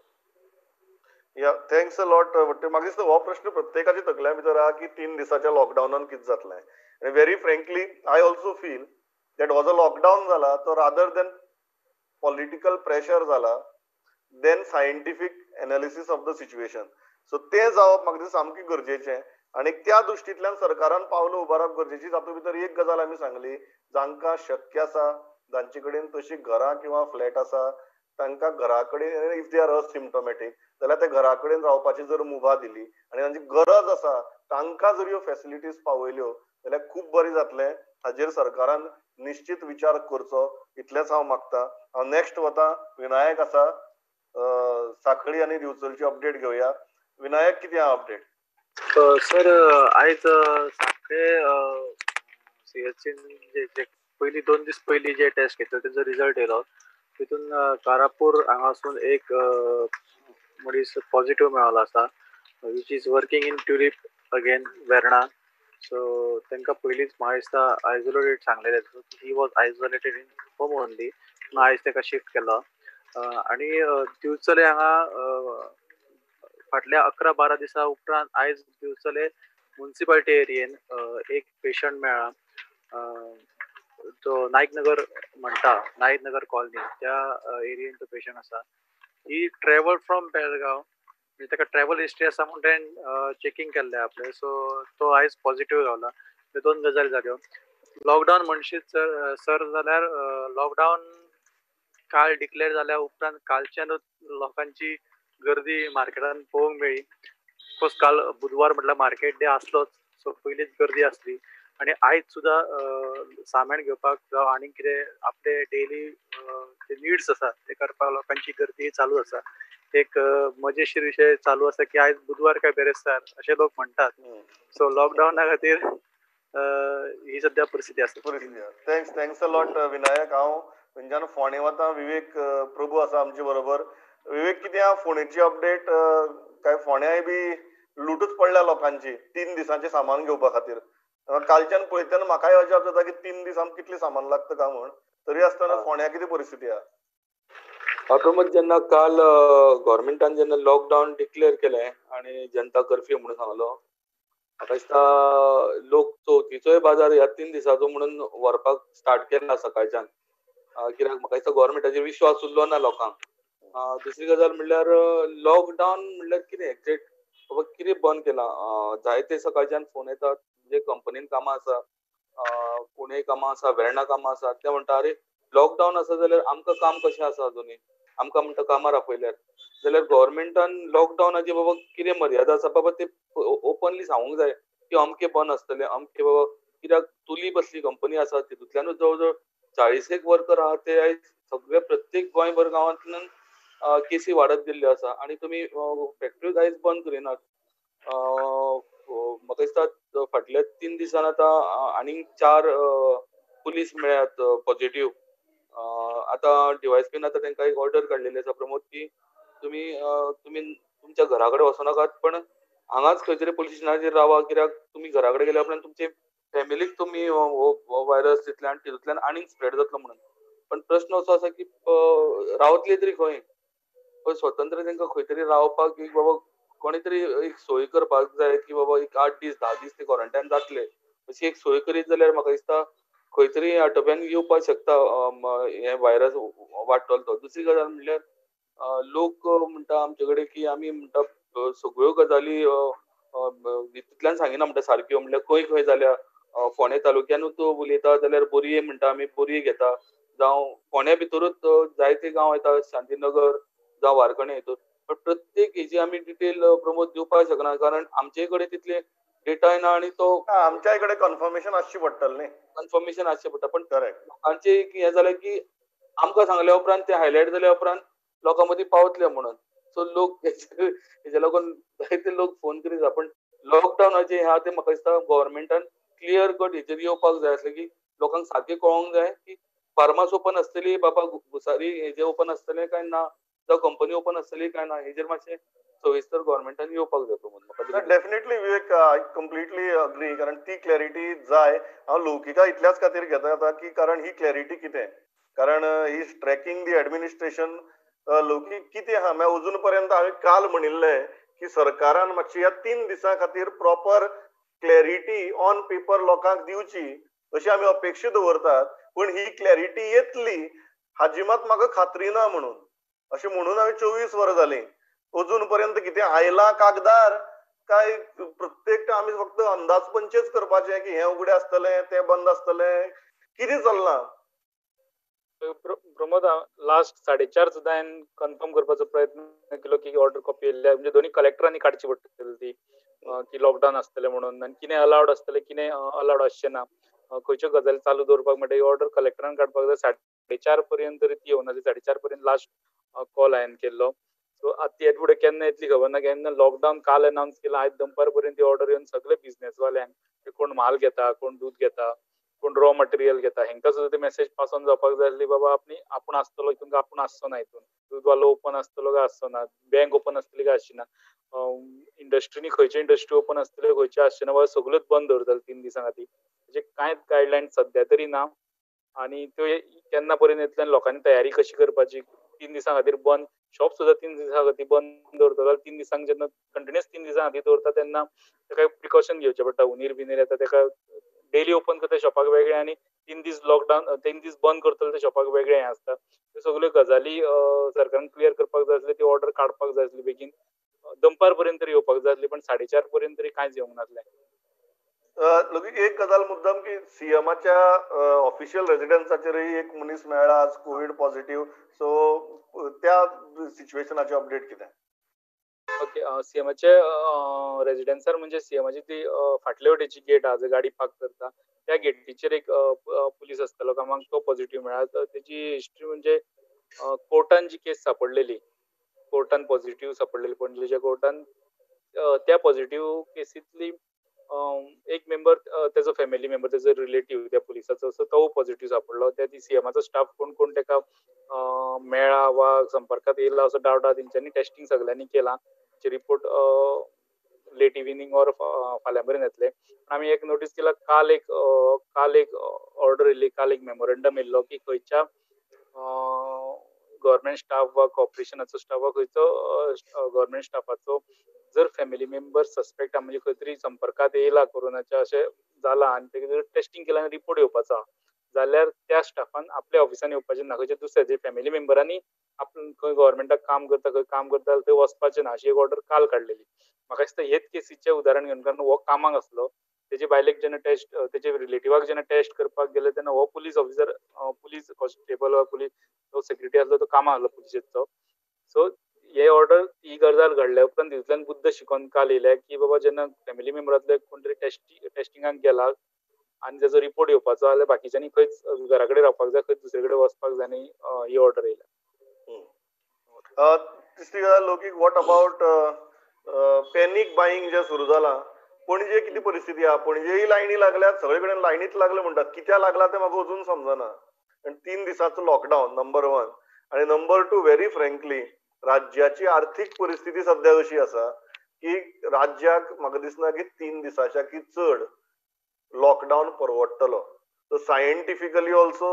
या, thanks a lot. म्हाका दिसता हो प्रश्न प्रत्येकाच्या तकल्या भितर आहा की 3 दिसाच्या लॉकडावनान कितें जातलें. आनी very frankly I also feel that हो जो लॉकडावन जाला तो रादर देन पॉलिटिकल प्रेशर जाला than scientific analysis of the situation. So तें जावप म्हाका दिसता सामकें गरजेचें आनी त्या दृश्टींतल्यान सरकारान पावलां उबारप गरजेची. तातूंत भितर एक गजाल आमी सांगली, जांकां शक्य आसा, जांचे कडेन तशी घरां किंवा फ्लॅट आसा तांकां घरा कडेन if they are asymptomatic जाल्यार ते घरा कडेन रावपाची जर मुभा दिली आनी तांची गरज आसा तांकां जर ह्यो फेसिलिटीज पावयल्यो जाल्यार खूब बरें जातलें. हाजेर सरकारान निश्चित विचार करचो इतलेंच हांव मागता. हांव नेक्स्ट वता, विनायक आसा, साखळी आनी दिवचलची अपडेट घेवया. विनायक, कितें आहा अपडेट? सर, आयज साखळे सीएचसीन जे पयलीं 2 दीस पयलीं जे टेस्ट घेतले तेजो रिजल्ट येयलो. तितून कारापूर हांगासून एक मनीस पॉझिटिव्ह मेळ्ळो आसा, which is working in Tulip again Verna. So तांकां पयलींच म्हाका दिसता आयजोलेटेड सांगलेलें, he was isolated in home only, पूण आयज ताका शिफ्ट केलो. आनी दिवचले हांगा फाटल्या 11-12 दिसां उपरांत आयज दिवचले मुन्सिपालिटी एरियेन एक पेशंट मेळ्ळा, जो नायकनगर म्हणटा, नायकनगर कॉलनी त्या एरियेन तो पेशंट आसा. ही ट्रॅवल फ्रॉम बेळगांव, म्हणजे ताका ट्रॅवल हिस्ट्री आसा म्हूण ताणें चॅकींग केल्लें आपलें. सो तो आयज पॉझिटिव्ह गावला. ह्यो 2 गजाली जाल्यो. लॉकडावन म्हणशीत सर जाल्यार लॉकडावन काल डिक्लेअर जाल्या उपरांत कालच्यानूच लोकांची गर्दी मार्केटान पळोवंक मेळ्ळी. ऑफकोर्स काल बुधवार म्हटल्यार मार्केट डे आसलोच, सो पयलींच गर्दी आसली. आनी आयज सुद्दां सामान घेवपाक जावं आनी कितें आपले डेली जे निड्स आसा ते करपाक लोकांची गर्दी चालू आसा. एक मजेशीर विशय चालू आसा की आयज बुधवार काय बेरेस्तार अशें लोक म्हणटात. सो लॉकडावना खातीर ही सद्या परिस्थिती आसा. Thanks, thanks a lot Vinayak. हांव थंयच्यान फोंडे वता, विवेक प्रभू आसा आमचे बरोबर. विवेक, कितें आहा फोंडेची अपडेट? काय फोंड्याय बी लुटूच पडल्या लोकांची 3 दिसांचें सामान घेवपा खातीर? कालच्यान पळयतना म्हाकाय अजाप जाता की 3 दीस आमकां कितलें सामान लागता काय म्हूण, तरी आसतना फोंड्या कितें परिस्थिती आहा? प्रमोद, जेन्ना काल गव्हर्मेंटान जेन्ना लॉकडावन डिक्लेअर केलें आनी जनता कर्फ्यू म्हणून सांगलो, म्हाका दिसता लोक चवथीचोय बाजार ह्या 3 दिसाचो म्हणून व्हरपाक स्टार्ट केला सकाळच्यान, कित्याक म्हाका दिसता गव्हर्मेंटाचेर विश्वास उरलो ना लोकांक. दुसरी गजाल म्हणल्यार लॉकडावन म्हणल्यार कितें एक्झॅक्ट बाबा कितें बंद केलां. जायते सकाळच्यान फोन येतात जे कंपनीन कामां आसा, पुणे कामां आसा, वेर्णा कामां आसा, ते म्हणटा अरे लॉकडावन आसा जाल्यार आमकां काम कशें आसा अजुनूय, आमकां म्हणटा कामार आपयल्यार. जाल्यार गव्हर्मेंटान लॉकडावनाची बाबा कितें मर्यादा आसा बाबा ते ओपनली सांगूंक जाय की अमकें बंद आसतलें अमकें बाबा. कित्याक तुली बसली कंपनी आसा तितूंतल्यानूच जवळ जवळ 40 वर्कर आहा ते आयज सगळे प्रत्येक गोंयभर गांवांतल्यान केसी वाडत गेल्ल्यो आसा आनी तुमी फॅक्टरीज आयज बंद करिनात. म्हाका दिसता फाटल्या 3 दिसान आतां आनीक 4 पुलीस मेळ्ळ्यात पॉझिटिव्ह. आतां डिवायसपीन आतां तांकां एक ऑर्डर काडलेली आसा प्रमोद की तुमी तुमी तुमच्या घरा कडेन वचों नाकात, पण हांगाच खंय तरी पुलीस स्टेशनाचेर रावा, कित्याक तुमी घरा कडेन गेल्या उपरांत तुमचे फॅमिलीक तुमी हो व्हायरस दितले आनी तितूंतल्यान आनीक स्प्रेड जातलो म्हणून. पण प्रश्न असो आसा की रावतले तरी खंय, स्वतंत्र तांकां खंय तरी रावपाक एक बाबा कोणी तरी एक सोय करपाक जाय की बाबा एक 8 दीस 10 दीस ते क्वॉरंटायन जातले अशी एक सोय करीत जाल्यार म्हाका दिसता खंय तरी आटोप्यान येवपाक शकता हे व्हायरस वाडटलो तो. दुसरी गजाल म्हणल्यार लोक म्हणटा आमचे कडेन की आमी म्हणटा सगळ्यो गजाली तितल्यान सांगिना म्हणटा सारक्यो, म्हणल्यार खंय खंय जाल्या. फोंडें तालुक्यानूच उलयता जाल्यार बोरये म्हणटा आमी बोरये घेता, जावं फोंड्या भितरूच जायते गांव येता, शांतीनगर जावं वारकणे हितून. पण प्रत्येक हेजी आमी डिटेल प्रमोद दिवपाक शकना कारण आमचे कडेन तितले डेटा येना आनी तो आमच्या कडेन कन्फर्मेशन आसची पडटलें न्ही, कन्फर्मेशन आसचें पडटा. पण लोकांचें एक हें जालें की आमकां सांगल्या उपरांत ते हायलायट जाल्या उपरांत लोकां मदीं पावतले म्हणून. सो लोक हेजे लागून जायते लोक फोन करीत आसा. पण लॉकडावनाचें आहा तें म्हाका दिसता गव्हर्मेंटान क्लियर कट हेचेर येवपाक जाय आसलें की लोकांक सारकें कळोंक जाय की फार्मास ओपन आसतली बाबा, भुसारी हेजे ओपन आसतलें काय ना, जावं कंपनी ओपन आसतली काय ना, हेजेर मातशें सविस्तर गव्हर्मेंटान येवपाक जाय Pramod. Definitely Vivek, I completely agree, कारण ती क्लॅरिटी जाय. हांव लौकिका इतल्याच खातीर घेता आतां की कारण ही क्लॅरिटी कितें, कारण ही ट्रॅकिंग दी एडमिनिस्ट्रेशन लौकीक कितें आहा. म्हळ्यार अजून पर्यंत हांवें काल म्हणिल्लें की सरकारान मातशी ह्या 3 दिसां खातीर प्रॉपर क्लॅरिटी ऑन पेपर लोकांक दिवची अशी आमी अपेक्षा दवरतात, पूण ही क्लॅरिटी येतली हाजी मात म्हाका खात्री ना म्हणून. अशें म्हणून हांवें 24 वरां जालीं अजून पर्यंत कितें आयलां कागदार काय प्रत्येक आमी फक्त अंदाजपंचेच करपाचें की हें उगडें आसतलें तें बंद आसतलें, कितें चल्लां? प्रमोद, लास्ट 4:30 सुद्दां हांवें कन्फर्म करपाचो प्रयत्न केलो की ऑर्डर कॉपी येयल्ल्या, म्हणजे दोनी कलेक्टरांनी काडची पडटली ती की लॉकडावन आसतलें म्हणून आनी कितें अलावड आसतलें कितें अलावड आसचें ना, खंयच्यो गजाली चालू दवरपाक मेळटा, ही ऑर्डर कलेक्टरान काडपाक जाय. 4:30 पर्यंत तरी ती येवना, 4:30 पर्यंत लास्ट कॉल हांवें केल्लो. सो आतां ती फुडें केन्ना येतली खबर ना. केन्ना लॉकडावन काल अनावन्स केला, आयज दनपार पर्यंत ती ऑर्डर येवन सगळे बिजनेसवाल्यांक, कोण म्हाल घेता, कोण दूद घेता, कोण रॉ मटेरियल घेता, हेंकां सुद्दां ती मॅसेज पास ऑन जावपाक जाय आसली बाबा आपली आपूण आसतलो हितून काय आपूण आसचो ना, हितून दूदवालो ओपन आसतलो काय आसचो ना, बँक ओपन आसतली काय आसची ना, इंडस्ट्रीनी खंयची इंडस्ट्री ओपन आसतल्यो खंयची आसचे ना, बाबा सगळ्योच बंद दवरतले 3 दिसां खातीर. म्हणजे कांयच गायडलायन सद्या तरी ना आनी त्यो केन्ना पर्यंत येतले आनी लोकांनी तयारी कशी करपाची. 3 दिसां खातीर बंद शॉप सुद्दां 3 दिसां खातीर बंद दवरता जाल्यार 3 दिसांक जेन्ना कंटिन्युअस 3 दिसां खातीर दवरता तेन्ना ताका प्रिकॉशन घेवचें पडटा. हुनीर बिनीर येता ताका डेली ओपन करता शॉपाक वेगळें आनी 3 दीस लॉकडावन 3 दीस बंद करतले ते शॉपाक वेगळें हें आसता. त्यो सगल्यो गजाली सरकारान क्लियर करपाक जाय आसल्यो, ती ऑर्डर काडपाक जाय आसली बेगीन, दनपार पर्यंत तरी येवपाक जाय आसली, पण 4:30 पर्यंत तरी कांयच येवंक नासलें. एक गजाल मुद्दम की सीएमाच्या ऑफिशियल रेजिडन्साचेरय एक मनीस मेळ्ळा आज कोवीड पॉझिटिव्ह, सो त्या सिच्युएशनाचे अपडेट कितें? ओके, सीएमाचे रेजिडन्सार म्हणजे सीएमाची ती फाटले वटेची गेट आहा, जंय गाडी पार्क करता त्या गेटीचेर एक पुलीस आसतालो कामाक, तो पॉझिटिव्ह मेळ्ळा. तेजी हिस्ट्री म्हणजे कोर्टान जी केस सापडलेली, कोर्टान पॉझिटिव्ह सापडलेली पणजेच्या कोर्टान, त्या पॉझिटिव्ह केसींतली एक मेंबर तेजो फॅमिली मेंबर, तेजो रिलेटीव त्या पुलिसाचो, सो तो पॉझिटिव्ह सापडलो. त्या ती सीएमाचो स्टाफ कोण कोण तेका मेळ्ळा वा संपर्कात येयला असो डावट आहा. तेंच्यांनी टेस्टिंग सगळ्यांनी केलां, तेचे रिपोर्ट लेट इव्हिनींग ऑर फाल्यां मेरेन येतले. पण आमी एक नोटीस केला, काल एक ऑर्डर येयली, काल एक मेमोरंडम येयल्लो की खंयच्या गव्हर्मेंट स्टाफ वा कॉर्पोरेशनाचो स्टाफ वा खंयचो गव्हर्मेंट स्टाफाचो जर फॅमिली मेंबर सस्पेक्ट म्हणजे खंय तरी संपर्कात येयला कोरोनाच्या अशें जाला आनी तेजें जर टेस्टिंग केलां आनी रिपोर्ट येवपाचो आहा, जाल्यार त्या स्टाफान आपल्या ऑफिसान येवपाचें ना, खंयच्या दुसऱ्या जे फॅमिली मेंबरांनी आपण खंय गव्हर्मेंटाक काम करता खंय काम करता जाल्यार थंय वचपाचें ना अशी एक ऑर्डर काल काडलेली. म्हाका दिसता हेच केसीचें उदाहरण घेवन, कारण हो कामाक आसलो, तेजे बायलेक जेन्ना टेस्ट तेजे रिलेटिवाक जेन्ना टेस्ट करपाक गेले तेन्ना हो पुलीस ऑफिसर पुलीस कॉन्स्टेबल वा पुलीस तो सेक्युरिटी आसलो तो कामाक आसलो पुलिशेचो. सो हे ऑर्डर ही गजाल घडल्या उपरांत तितूंतल्यान बुद्द शिकोवन काल येयल्या की बाबा जेन्ना फॅमिली मेंबरांतले कोण तरी टेस्टिंगाक गेला आनी तेजो रिपोर्ट येवपाचो जाल्यार बाकीच्यांनी खंयच घरा कडेन रावपाक जाय, खंयच दुसरे कडेन वचपाक जाय न्ही, ही ऑर्डर येयल्या. तिसरी गजाल लोकीक, what about panic buying जें सुरू जालां? पणजे कितें परिस्थिती आहा? पणजेय लायनी लागल्यात, सगळे कडेन लायनीच लागले म्हणटात, कित्याक लागला तें म्हाका अजून समजना. आनी 3 दिसांचो लॉकडावन नंबर 1 आनी नंबर 2 व्हेरी फ्रँकली राज्याची आर्थीक परिस्थिती सद्या अशी आसा की राज्याक म्हाका दिसना की 3 दिसाच्या की चड लॉकडावन परवडटलो. So scientifically also,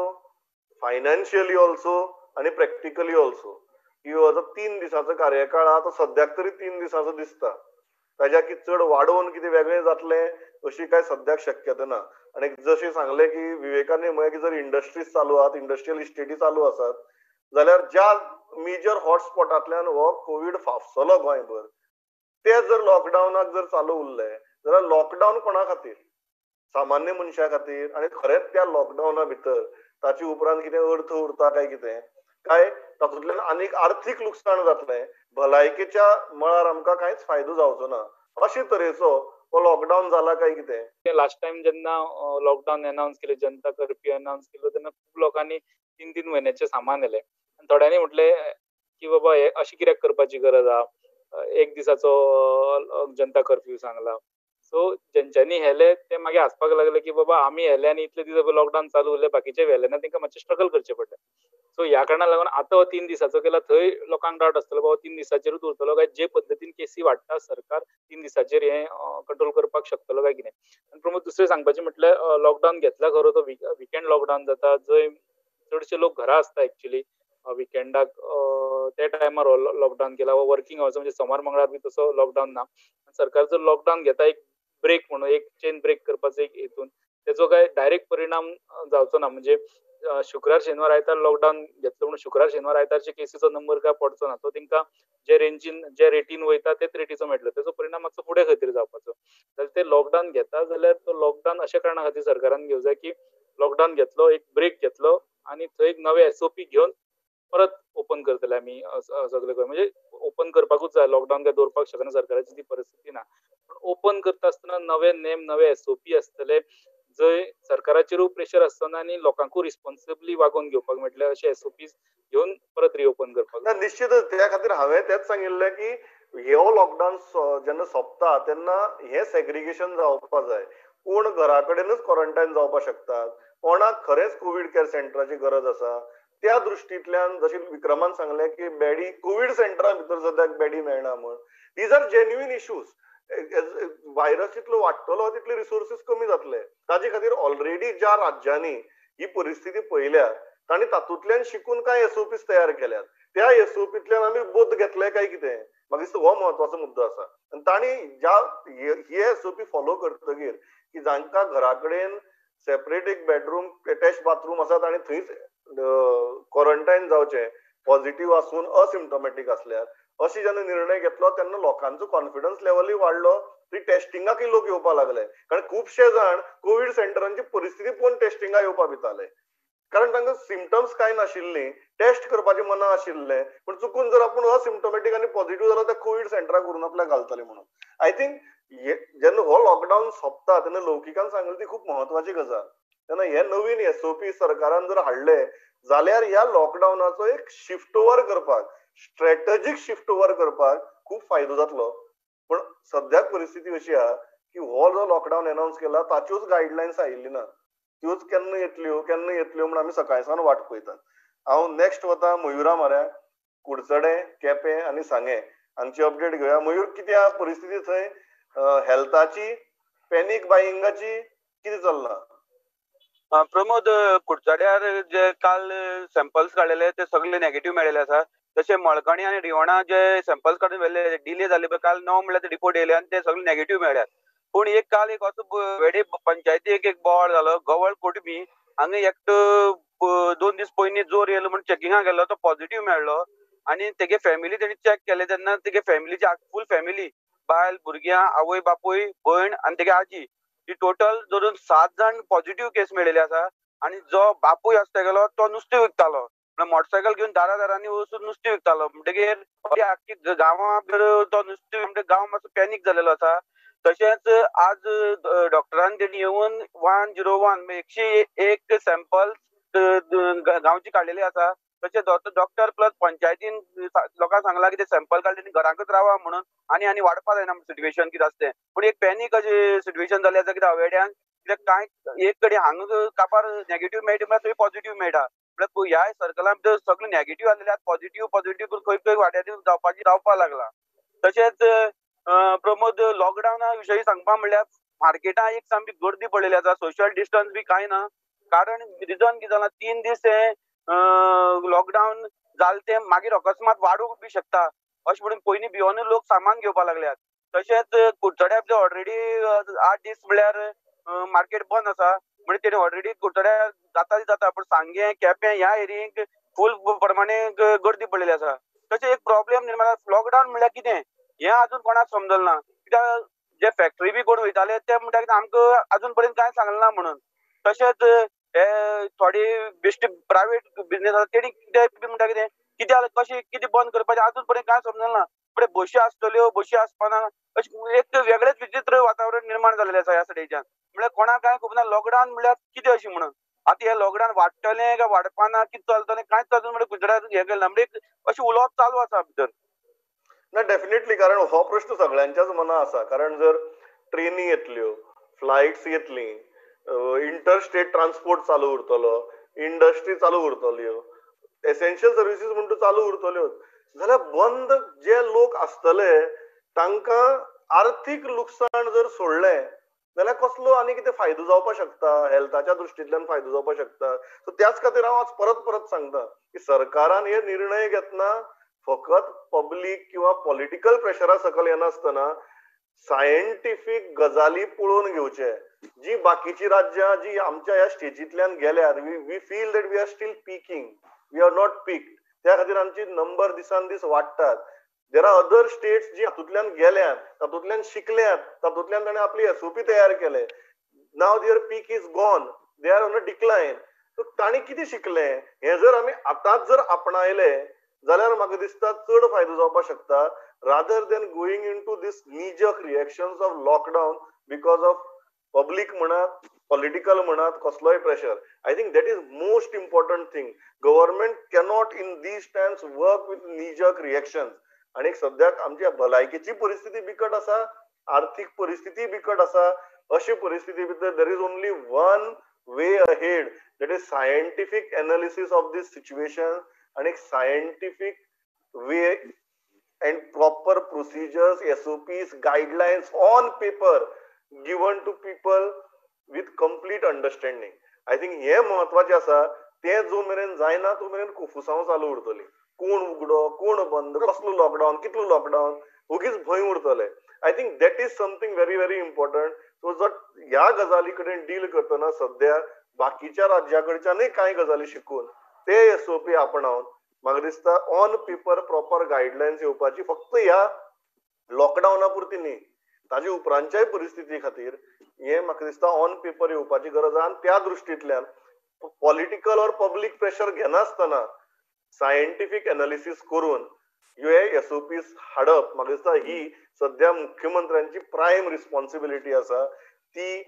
financially also आनी प्रॅक्टिकली ऑल्सो की हो जो 3 दिसांचो कार्यकाळ आहा तो सद्याक तरी 3 दिसांचो दिसता, ताज्या की चड वाडोवन कितें वेगळें जातलें अशी काय सद्याक शक्यता ना. आनी जशें सांगलें की विवेकान म्हळें की जर इंडस्ट्रीज चालू आहात, इंडस्ट्रियल इस्टेटी चालू आसात जाल्यार ज्या मेजर हॉटस्पॉटांतल्यान हो कोवीड फाफसलो गोंयभर ते जर लॉकडावनाक जर चालू उरले जाल्यार लॉकडावन कोणा खातीर? सामान्य मनशा खातीर. आनी खरेंच त्या लॉकडावना भितर ताचे उपरांत कितें अर्थ उरता काय कितें, काय तातूंतल्यान आनीक आर्थीक लुकसाण जातलें, भलायकेच्या मळार आमकां कांयच फायदो जावचो ना, अशे तरेचो हो लॉकडावन जाला काय कितें? लास्ट टायम जेन्ना लॉकडावन अनावन्स केलें, जनता कर्फ्यू अनावन्स केलो तेन्ना खूब लोकांनी 3-3 म्हयन्याचें सामान येलें आनी थोड्यांनी म्हटलें की बाबा हे अशें कित्याक करपाची गरज आहा, एक दिसाचो जनता कर्फ्यू सांगला. सो जेंच्यांनी हेले ते मागीर हांसपाक लागले की बाबा आमी हेले आनी इतले दीस लॉकडावन चालू उरलें, बाकीचे व्हेले ना, तांकां मातशें स्ट्रगल करचें पडलें. सो ह्या कारणाक लागून आतां हो 3 दिसाचो केला, थंय लोकांक डावट आसतलो बाबा 3 दिसाचेरूच उरतलो काय जे पद्दतीन केसी वाडटा सरकार 3 दिसाचेर हें कंट्रोल करपाक शकतलो काय कितें. आनी प्रमोद दुसरें सांगपाचें म्हटल्यार लॉकडावन घेतला खरो तो विकेंड लॉकडावन जाता, जंय चडशे लोक घरा आसता एक्चुली विकेंडाक, त्या टायमार हो लॉकडावन केला वा वर्किंग आवर्स म्हणजे सोमार मंगळार बी तसो लॉकडावन ना. सरकार जर लॉकडावन घेता एक ब्रेक म्हणून, एक चेन ब्रेक करपाचो एक हेतून, तेचो काय डायरेक्ट परिणाम जावचो ना. म्हणजे शुक्रार शेनवार आयतार लॉकडावन घेतलो म्हणून शुक्रार शेनवार आयतारचे केसीचो नंबर काय पडचो ना, तो तांकां जे रेंजीन जे रेटीन वयता तेच रेटीचो मेळटलो, तेचो परिणाम मातसो फुडें खंय तरी जावपाचो. जाल्यार ते लॉकडावन घेता जाल्यार तो लॉकडावन अशा कारणा खातीर सरकारान घेवं जाय की लॉकडावन घेतलो, एक ब्रेक घेतलो आनी थंय एक नवे एसओपी घेवन परत ओपन करतले आमी सगळे, म्हणजे ओपन करपाकूच जाय, लॉकडावन काय दवरपाक शकना सरकाराची ती परिस्थिती ना, पण ओपन करता आसतना नवे नेम नवे एसओपी आसतले जंय सरकाराचेरूय प्रेशर आसतना आनी लोकांकूय रिस्पॉन्सिबली वागोवन घेवपाक मेळटले अशे एसओपीज घेवन परत रिओपन करपाक. निश्चितच त्या खातीर हांवें तेंच सांगिल्लें की हो लॉकडावन जेन्ना सोंपता तेन्ना हें सेग्रिगेशन जावपा जाय, कोण घरा कडेनच क्वॉरंटायन जावपाक शकतात, कोणाक खरेंच कोवीड केअर सेंटराची गरज आसा, त्या दृश्टींतल्यान जशें विक्रमान सांगलें की बेडी कोवीड सेंटरा भितर सद्याक बेडी मेळना म्हण, these are genuine issues. Virus जितलो वाडटलो तितले रिसोर्सीस कमी जातले, ताजे खातीर ऑलरेडी ज्या राज्यांनी ही परिस्थिती पळयल्या तांणी तातूंतल्यान शिकून कांय एसओपीस तयार केल्यात, त्या एसओपींतल्यान आमी बोध घेतले काय कितें, म्हाका दिसता हो म्हत्वाचो मुद्दो आसा. आनी तांणी ज्या ही एसओपी फॉलो करतगीर की जांकां घरा कडेन सेपरेट एक बेडरूम अटॅच बाथरूम आसा तांणी थंयच क्वॉरंटायन जावचें पॉझिटिव्ह आसून असिम्टोमॅटीक आसल्यार, अशें जेन्ना निर्णय घेतलो तेन्ना लोकांचो कॉन्फिडन्स लेवलूय वाडलो, ती टेस्टिंगाकय लोक येवपाक लागले, कारण खुबशे जाण कोवीड सेंटरांची परिस्थिती पळोवन टेस्टिंगाक येवपाक भिताले, कारण तांकां सिमटम्स कांय नाशिल्ली, टेस्ट करपाचें मना आशिल्लें, पूण चुकून जर आपूण असिम्टोमॅटीक आनी पॉझिटिव्ह जालो त्या कोवीड सेंटराक व्हरून आपल्याक घालतले म्हणून. I think जेन्ना हो लॉकडावन सोंपता तेन्ना लौकिकान सांगली ती खूब म्हत्वाची गजाल, तेन्ना हे नवीन एसओपी सरकारान जर हाडले जाल्यार ह्या लॉकडावनाचो एक शिफ्ट ओवर करपाक, स्ट्रॅटजीक शिफ्ट ओवर करपाक खूब फायदो जातलो. पण सद्याक परिस्थिती अशी आहा की हो जो लॉकडावन अनावन्स केला ताच्योच गायडलायन्स आयिल्ली ना, त्योच केन्ना येतल्यो केन्ना येतल्यो म्हूण आमी सकाळ सावन वाट पळयतात. हांव नॅक्स्ट वता मयुरा म्हऱ्या, कुडचडें, केपें आनी सांगें हांची अपडेट घेवया. मयूर, कितें आहा परिस्थिती थंय हेल्थाची, पॅनीक बायिंगाची कितें चल्लां? प्रमोद, कुडचड्यार जे काल सॅम्पल्स काडलेले ते सगळे नॅगेटीव मेळिल्ले आसा. तशें मळकणी आनी रिवणा जे सॅम्पल्स काडून व्हेल्ले डिले जाल्ले पळय, काल 9 म्हणल्यार ते रिपोर्ट येयले आनी ते सगळे नॅगेटीव मेळ्ळ्यात. पूण एक काल एक असो वेडे पंचायती एक बोवाळ जालो, गवळ कोटमी हांगा एकटो 2 दीस पयलीं जोर येयलो म्हूण चॅकिंगाक गेल्लो, तो पॉझिटिव्ह मेळ्ळो आनी तेगे फॅमिली तेणी चॅक केले तेन्ना तेगे फॅमिलीची फूल फॅमिली, बायल, भुरग्यां, आवय बापूय, भयण आनी तेगे आजी, ती टोटल धरून 7 जाण पॉझिटिव्ह केस मेळिल्ले आसा. आनी जो बापूय आसा तेगेलो तो नुस्तें विकतालो, मोटरसायकल घेवन दारा दारांनी वचून नुस्तें विकतालो, म्हणटगीर आख्खी गांवां तो नुस्तें, म्हणजे गांव मातसो पॅनीक जालेलो आसा. तशेंच आज डॉक्टरान तेणी येवन 101 101 सॅम्पल्स गांवची काडलेली आसा. तशें डॉक्टर प्लस पंचायतीन लोकांक सांगला की ते सॅम्पल काडले आनी घरांकच रावा म्हणून, आनी आनी वाडपा जायना सिट्युएशन कितें आसा तें. पूण एक पॅनीक अशें सिट्युएशन जालें आसा कित्याक अवेड्यान, कित्याक कांय एक कडेन हांगा कापार नॅगेटीव मेळटा म्हळ्यार थंय पॉझिटिव्ह मेळटा, म्हळ्यार ह्या सर्कलान भितर सगळे नॅगेटीव्ह आसलेले आतां पॉझिटिव्ह पॉझिटिव्ह करून खंय खंय वाड्यांनी जावपाक लागला. तशेंच प्रमोद, लॉकडावना विशयी सांगपा म्हणल्यार मार्केटां एक सामकी गर्दी पडलेली आसा, सोशल डिस्टन्स बी कांय ना. कारण रिजन कितें जालां, 3 दीस हें लॉकडावन जालें तें मागीर अकस्मात वाडूंक बी शकता अशें म्हणून पयलीं भियोनूय लोक सामान घेवपाक लागल्यात. तशेंच कुडचड्यार ऑलरेडी 8 दीस म्हळ्यार मार्केट बंद आसा, म्हणजे तेणी ऑलरेडी कुडचड्यार जाता ती जाता, पूण सांगें, केपें ह्या एरियेक फूल प्रमाणे गर्दी पडलेली आसा. तशें एक प्रॉब्लेम निर्माण, लॉकडावन म्हणल्यार कितें हें अजून कोणाक समजलें ना, कित्याक जे फॅक्टरी बी कोण वयताले ते म्हणटा की आमकां अजून पर्यंत कांय सांगलें ना म्हणून. तशेंच हे थोडे बेश्टे प्रायवेट बिजनेस आसा तेणी कितें बी म्हणटा कितें कित्याक कशें कितें बंद करपाचें अजून पर्यंत कांय समजलें ना. फुडें बशी आसतल्यो, बशी आसपाना, अशें एक वेगळेच विचित्र वातावरण निर्माण जाल्लें आसा ह्या सायडीच्यान. म्हळ्यार कोणाक कांय खबर ना लॉकडावन म्हळ्यार कितें अशें म्हणून. आतां हें लॉकडावन वाडटलें काय वाडपाना, कितें चलतलें कांयच अजून म्हणल्यार गुजरात हें केलें ना, म्हणजे अशें उलोवप चालू आसा भितर. ना डेफिनेटली, कारण हो प्रश्न सगळ्यांच्याच मना आसा. कारण जर ट्रेनी येतल्यो, फ्लायट्स येतली, इंटरस्टेट ट्रान्सपोर्ट चालू उरतलो, इंडस्ट्री चालू उरतल्यो, एसेन्शियल सर्विसीस म्हणटा चालू उरतल्यो, जाल्यार बंद जे लोक आसतले तांकां आर्थीक लुकसाण जर सोडलें जाल्यार कसलो आनी कितें फायदो जावपाक शकता, हेल्थाच्या दृश्टींतल्यान फायदो जावपाक शकता. सो त्याच खातीर हांव आज परत परत सांगता की सरकारान हे निर्णय घेतना फकत पब्लीक किंवा पॉलिटिकल प्रेशरा सकल येनासतना सायंटिफीक गजाली पळोवन घेवचे. जी बाकीची राज्यां जी आमच्या ह्या स्टेजींतल्यान गेल्यार, we feel that we are still peaking, we are not peak, त्या खातीर आमची नंबर दिसान दीस वाडटात. There are other states जी हातूंतल्यान गेल्यात, तातूंतल्यान शिकल्यात, तातूंतल्यान ताणें आपली एसओपी तयार केले. Now their peak is gone, they are on a decline. So तांणी कितें शिकलें हें जर आमी आतांच जर आपणायलें जाल्यार म्हाका दिसता चड फायदो जावपाक शकता, rather than going into this knee-jerk reactions of lockdown because of public म्हणात, पॉलिटिकल म्हणात, कसलोय pressure. I think that is most important thing. Government cannot in these times work with knee-jerk reactions. आनी सद्याक आमची भलायकेची परिस्थिती बिकट आसा, आर्थीक परिस्थिती बिकट आसा, अशी परिस्थिती भितर there is only one way ahead, that is scientific analysis of this situation आनी scientific way and proper procedures, SOPs, guidelines on paper given to people with complete understanding. I think हे महत्वाचें आसा. तें जो मेरेन जायना तो मेरेन कोफुसांव चालू उरतली. कोण उगडो, कोण बंद, कसलो लॉकडावन, कितलो लॉकडावन, ओगीच भंय उरतले. I think that is something very very important. So जर ह्या गजाली कडेन डील करतना सद्या बाकीच्या राज्या कडच्यानूय कांय गजाली शिकून ते एसओपी आपणावन म्हाका दिसता ऑन पेपर प्रॉपर गायडलायन्स येवपाची, फक्त ह्या लॉकडावना पुरती न्ही, ताजे उपरांतच्याय परिस्थिती खातीर हें म्हाका दिसता ऑन पेपर येवपाची गरज आसा. आनी त्या दृश्टींतल्यान पॉलिटिकल ऑर पब्लीक प्रेशर घेनासतना सायंटिफीक एनालिसीस करून ह्यो एसओपीस हाडप म्हाका दिसता ही सद्या मुख्यमंत्र्यांची प्रायम रिस्पॉन्सिबिलिटी आसा. ती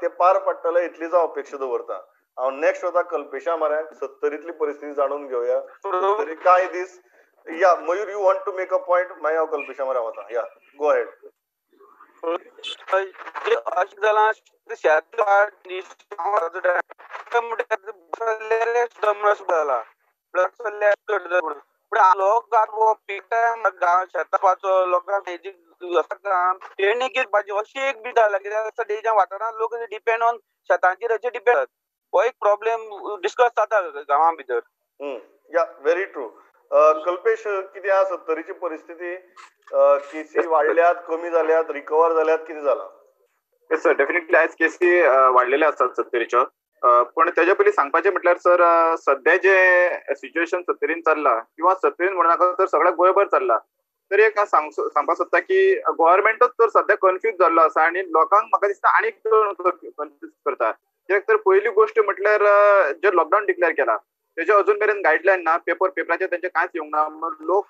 ते पार पाडटले इतलीच हांव अपेक्षा दवरता. हांव नेक्स्ट वता कल्पेशा म्हऱ्यान, सत्तरीतली परिस्थिती जाणून घेवया. सत्तरी कांय दीस या Mayur, you want to make a point, मागीर हांव कल्पेशा म्हऱ्यान वता. या, गो अहेड. अशें जालां शेत जाला लोक शेताचो लोकांक तेणी कितें अशी एक बी जाला कित्याक वाठारांत लोक डिपेंड ऑन शेतांचेर अशें डिपेंड, हो एक प्रॉब्लेम डिस्कस जाता गांवां भितर. या, व्हेरी ट्रू. कल्पेश, कितें आसा सत्तरीची परिस्थिती? केसी वाडल्यात, कमी जाल्यात, रिकवर जाल्यात, कितें जालां? येस सर, डेफिनेटली आयज केसी वाडलेले आसात सत्तरीच्यो. पण तेज्या पयलीं सांगपाचें म्हटल्यार सर, सद्या जे सिच्युएशन सत्तरीन चल्ला किंवा सत्तरीन म्हणू नाका तर सगळ्या गोंयभर चल्ला, तर एक सांगपाक सोदता की गव्हर्मेंटूच तर सद्या कन्फ्यूज जाल्लो आसा आनी लोकांक म्हाका दिसता आनीक कन्फ्यूज करता. कित्याक तर पयली गोश्ट म्हटल्यार जे लॉकडावन डिक्लेअर केला तेजे अजून मेरेन गायडलायन ना, पेपराचेर तेंचे कांयच येवंक ना. लोक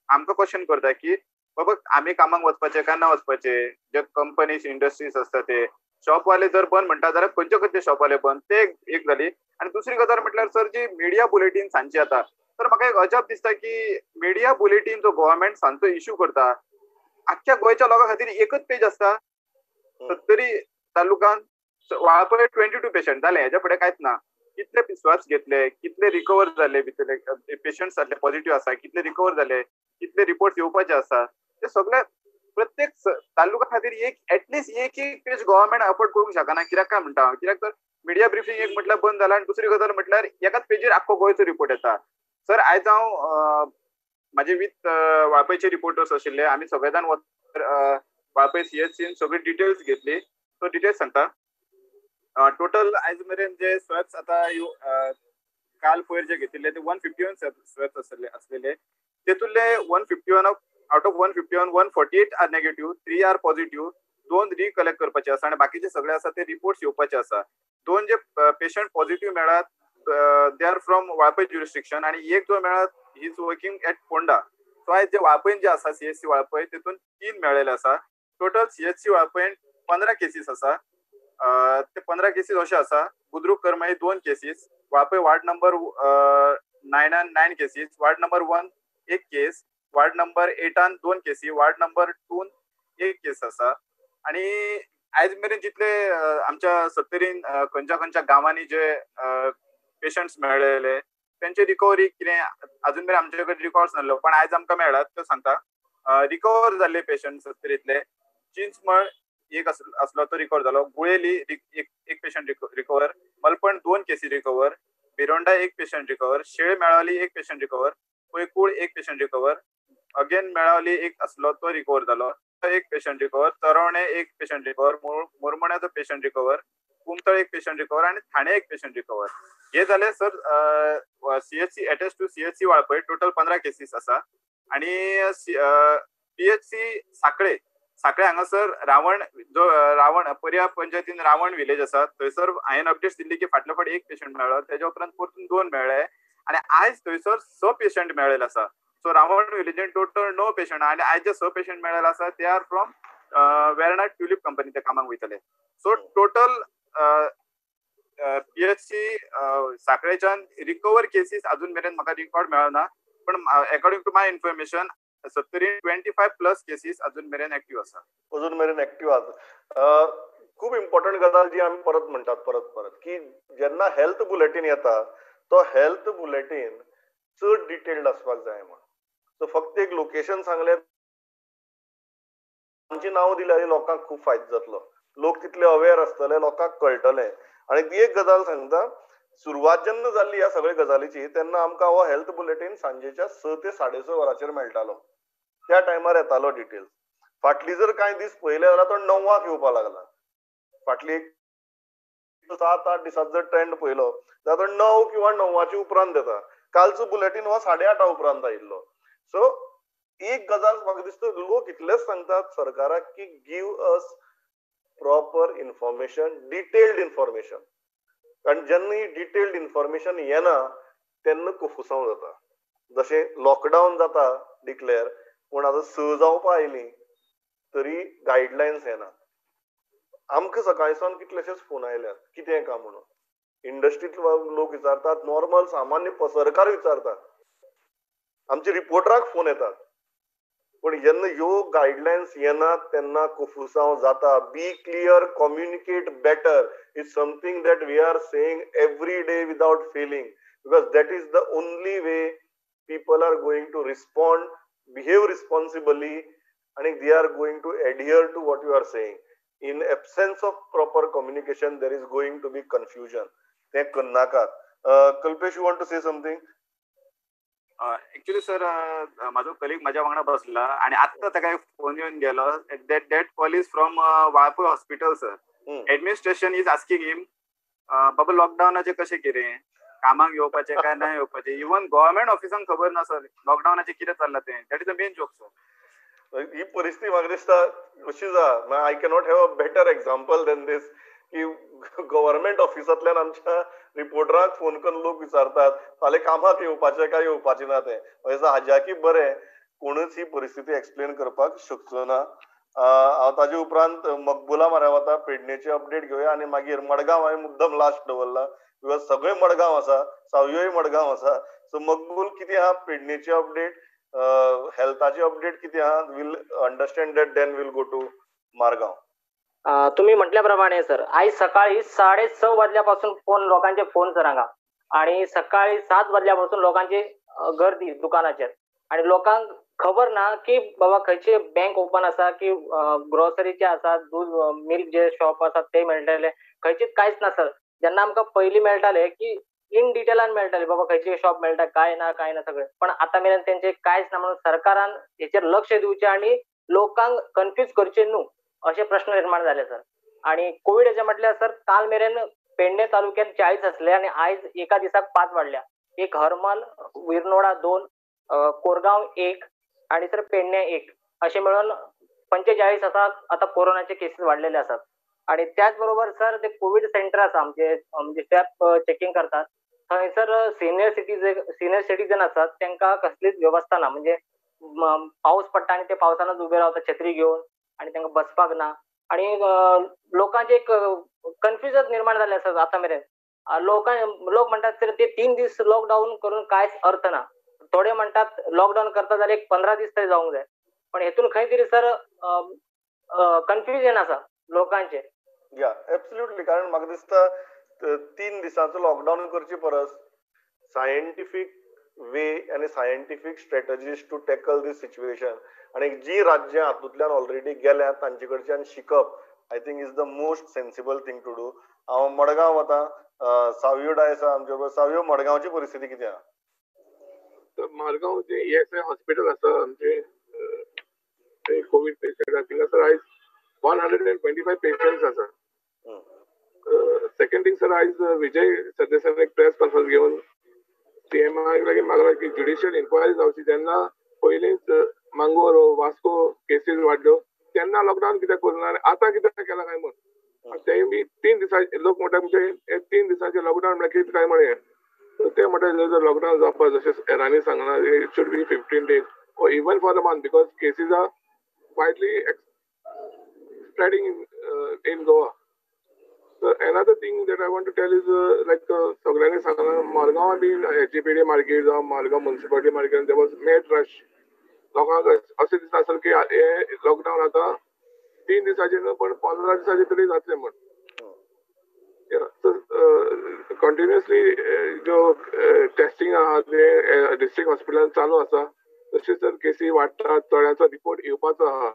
आमकां क्वेश्चन करता की बाबा आमी कामाक वचपाचे काय ना वचपाचे, जे कंपनीज इंडस्ट्रीज आसता ते शॉपवाले जर बंद म्हणटा जाल्यार खंयचे खंयचे शॉपवाले बंद, ते एक जाली. आनी दुसरी गजाल म्हटल्यार सर, जी मिडिया बुलेटीन सांजची येता तर म्हाका एक अजाप दिसता की मिडिया बुलेटीन जो गव्हर्मेंट सांजचो इश्यू करता आख्ख्या गोंयच्या लोकां खातीर एकच पेज आसता. सत्तरी तालुकान वाळपय 22 पेशंट जाले, हेच्या फुडें कांयच ना. कितले स्वॅब्स घेतले, कितले रिकवर जाले, भितरले पेशंट्स जाल्ले पॉझिटिव्ह आसा, कितले रिकवर जाले, कितले रिपोर्ट्स येवपाचे आसा, ते सगळे प्रत्येक तालुका खातीर एक एटलिस्ट एक एक पेज गव्हर्मेंट अफोर्ड करूंक शकना. कित्याक काय म्हणटा, कित्याक तर मिडिया ब्रिफींग एक म्हटल्यार बंद जाला आनी दुसरी गजाल म्हटल्यार एकाच पेजीर आख्खो गोंयचो रिपोर्ट येता. सर आयज हांव म्हाजे विथ वाळपयचे रिपोर्टर्स आशिल्ले, आमी सगळे जाण वाळपय CHC सगळी डिटेल्स घेतली. सो डिटेल्स सांगता. टोटल आयज मेरेन जे स्वॅब्स आतां काल पयर जे घेतिल्ले ते 151 स्वॅब्स आसलेले, तेतूंतले 151 out of 151 148 are negative, 3 are positive, 2 recollect करपाचे आसा आनी बाकीचे सगळे आसा ते रिपोर्ट्स येवपाचे आसा. 2 जे पेशंट पॉझिटिव्ह मेळ्ळात they are from Valpoi jurisdiction आनी एक जो मेळ्ळा he is working at Ponda. So आयज जे वाळपयन जे आसा CHC Valpoi तेतून 3 मेळ्ळेले आसा. टोटल CHC वाळपयन 15 केसीस आसा. ते 15 केसीस अशे आसा: Budruk Karmali 2 cases, Valpoi ward number 9 9 cases, ward number 1 1 case, ward number 8 2 केसी, वार्ड नंबर 2 1 केस आसा. आनी आयज मेरेन जितले आमच्या सत्तरीन खंयच्या खंयच्या गांवांनी जे पेशंट्स मेळ्ळेले तेंचे रिकवरी कितें अजून मेरेन आमचे कडेन रिकॉर्ड्स नासलो, पण आयज आमकां मेळ्ळात त्यो सांगता. रिकवर जाल्ले पेशंट सत्तरींतले चिंचमळ एक आसलो तो रिकवर जालो, गुळेली एक पेशंट रिकवर, मलपण 2 केसी recover, Bhironda 1 patient recover, Shel Melauli 1 patient recover, Paikul 1 patient recover, again Melauli 1 आसलो तो रिकवर जालो, 1 patient recover, Tarvane 1 patient recover, मुरमण्याचो patient recover, Kumtal 1 patient recover आनी ठाणे 1 पेशंट रिकवर. हे जाले sir CHC attach to CHC Valpoi total 15 cases आसा. आनी PHC Sanquelim, Sanquelim हांगासर रावण जो रावण पर्या पंचायतीन रावण विलेज आसा थंयसर हांवें अपडेट्स दिल्ली की फाटल्या फावट 1 पेशंट मेळ्ळो, तेज्या उपरांत परतून 2 मेळ्ळे आनी आयज थंयसर 6 पेशंट मेळ्ळेले आसा. सो रावण विलेजीन टोटल 9 पेशंट आनी आयज जे 6 पेशंट मेळ्ळेले आसा ते are from Verna tulip company ते कामाक वयतले. सो टोटल PHC साखळेच्यान रिकवर केसीस अजून मेरेन म्हाका रिकॉर्ड मेळना, पण अकॉर्डिंग टू my information सत्तरीन 25+ cases अजून मेरेन एक्टिव्ह आसा. अजून मेरेन एक्टिव्ह आसा. खूब इम्पॉर्टंट गजाल जी आमी परत म्हणटात परत परत की जेन्ना हेल्थ बुलेटीन येता तो हेल्थ बुलेटीन चड डिटेल्ड आसपाक जाय म्हण. सो फक्त एक लोकेशन सांगलें, आमची नांव दिल्यार लोकांक खूब फायदो जातलो, लोक तितले अवेर आसतले, लोकांक कळटलें. आनी एक गजाल सांगता, सुरवात जेन्ना जाल्ली ह्या सगळ्या गजालीची तेन्ना आमकां हो हेल्थ बुलेटीन सांजेच्या 6 ते 6:30 वरांचेर मेळटालो, त्या टायमार येतालो डिटेल्स. फाटली जर कांय दीस पळयले जाल्यार तो 9 येवपाक लागला. फाटली एक 7-8 दिसांत जर ट्रेंड पळयलो जाल्यार तो 9 किंवा 9 उपरांत येता. कालचो बुलेटीन हो 8:30 उपरांत आयिल्लो. सो एक गजाल म्हाका दिसता लोक इतलेच सांगतात सरकाराक की give us proper information, detailed information. कारण जेन्ना ही डिटेल्ड इन्फॉर्मेशन येना तेन्ना कोफुसांव जाता. जशें लॉकडावन जाता डिक्लेअर, पूण आतां 6 जावपा आयलीं तरी गायडलायन्स येना. आमकां सकाळी सावन कितलेशेच फोन आयल्यात कितें काय म्हणून. इंडस्ट्रींतले लोक विचारतात, नॉर्मल सामान्य पसरकार विचारतात, आमचे रिपोर्टराक फोन येतात. पूण जेन्ना ह्यो गायडलायन्स येनात तेन्ना कोफुसांव जाता. Be clear, communicate better is something that we are saying every day without failing, because that is the only way people are going to respond, behave responsibly आनी they are going to adhere to what you are saying. In absence of proper communication there is going to be confusion. तें करनाकात. Kalpesh, you want to say something? Actually sir म्हाजो कलीग म्हाज्या वांगडा बसला आनी आत्तां ताका एक फोन येवन गेलो. That call is from Valpoi hospital sir. Administration is asking him बाबा लॉकडावनाचें कशें कितें, कामाक येवपाचें काय ना येवपाचें, इवन गव्हर्मेंट ऑफिसांक खबर ना सर लॉकडावनाचें कितें चल्लां तें. That is the main joke sir. ही परिस्थिती म्हाका दिसता अशी जा, I cannot have a better example than this की गव्हर्मेंट ऑफिसांतल्यान आमच्या रिपोर्टरांक फोन करून लोक विचारतात फाल्यां कामाक येवपाचें काय येवपाचें ना तें. हाज्याकी बरें कोणूच ही परिस्थिती एक्सप्लेन करपाक शकचो ना. हांव ताजे उपरांत मकबुला मारा वता, पेडणेची अपडेट घेवया आनी मागीर मडगांव हांवें मुद्दम लास्ट दवरला because सगळे मडगांव आसा, सावयोय मडगांव आसा. सो मकबूल कितें आहा पेडणेची अपडेट, हेल्थाची अपडेट कितें आहा, we'll understand that then we'll go to Margao. तुम्ही म्हटल्याप्रमाणे सर आयज सकाळी 6:30 वाजल्यापासून फोन लोकांचे फोन सर हांगा, आणि सकाळी 7 वाजल्यापासून लोकांची गर्दी दुकानाचेर, आणि लोकांक खबर ना की बाबा खंयचे बँक ओपन आसा की ग्रोसरीचे आसा, दूध मिल्क जे शॉप आसा ते मेळटले, खंयचीच कांयच ना सर. जेन्ना आमकां पयलीं मेळटाले की इन डिटेलान मेळटाले बाबा खंयचे शॉप मेळटा काय ना काय ना सगळें, पण आतां मेरेन तेंचे कांयच ना. म्हणून सरकारान हेचेर लक्ष दिवचें आनी लोकांक कन्फ्यूज करचें न्हू अशे प्रश्न निर्माण जाले सर. आणि कोविडाचे म्हटल्यार सर काल मेरेन पेडणे तालुक्यात 40 असले आणि आयज एका दिसाक 5 वाडल्या. एक हरमल, विरनोडा 2, कोरगांव 1 आणि सर पेडणे 1 असे मिळून 45 आसा आता कोरोनाचे केसीस वाडलेले आसात. आणि त्याच बरोबर सर ते कोविड सेंटर आसा आमचे म्हणजे स्वॅब चेकिंग करतात थंयसर सिनियर सिटीजन आसात तांकां कसलीच वेवस्था ना, म्हणजे पावस पडटा आनी ते पावसानच उबे रावतात छत्री घेवन आनी तांकां बसपाक ना, आनी लोकांचे एक कन्फ्युजन निर्माण जालें आसा आतां मेरेन. लोक म्हणटात सर ते 3 दीस लॉकडावन करून कांयच अर्थ ना, थोडे म्हणटात लॉकडावन करता जाल्यार एक 15 दीस तरी जावंक जाय, पण हेतून खंय तरी सर कन्फ्युजन आसा लोकांचे. या एब्सोल्युटली, कारण म्हाका दिसता 3 दिसांचो लॉकडावन करचे परस सायंटिफीक वे आनी scientific strategies to tackle this situation, आनी जी राज्यां हातूंतल्यान ऑलरेडी गेल्या तांचे कडच्यान शिकप I think is the most sensible thing to do. हांव मडगांव वता, सावयो डायस आसा आमचे बरोबर. सावयो, मडगांवची परिस्थिती कितें आहा? मडगांव जे ESI hospital आसा आमचे कोवीड पेशंट थिंगासर आयज 125 पेशंट्स आसा. सेकंड थिंग सर, आयज विजय सरदेसायान एक प्रेस कॉन्फरन्स घेवन सीएमा लागीं मागला की ज्युडिशियल इन्क्वायरी जावची. जेन्ना पयलींच मांगोर वास्को केसीस वाडल्यो तेन्ना लॉकडावन कित्याक करूं ना आनी आतां कित्याक केलां काय म्हूण. तेय बी 3 दिसांचे लोक म्हणटा म्हणजे 3 दिसांचे लॉकडावन म्हळ्यार कितें काय म्हळें, ते म्हणटा लॉकडावन जावपा जशें हेरांनी सांगलां it should be 15 days or even for a month because cases are widely spreading in Goa. So another thing that I want to tell is like सगळ्यांनी सांगलां मडगांवां बी एचजीपीडी मार्केट जावं Margao municipality market there was mad rush. लोकांक अशें दिसता आसलें की हे लॉकडावन आतां 3 दिसांचें न्हू पण 15 दिसांचें तरी जातलें म्हूण. कंटिन्युअसली ज्यो टेस्टिंग आहा ते डिस्ट्रिक्ट हॉस्पिटलान चालू आसा, तशेंच जर केसी वाडटा थोड्यांचो रिपोर्ट येवपाचो आहा.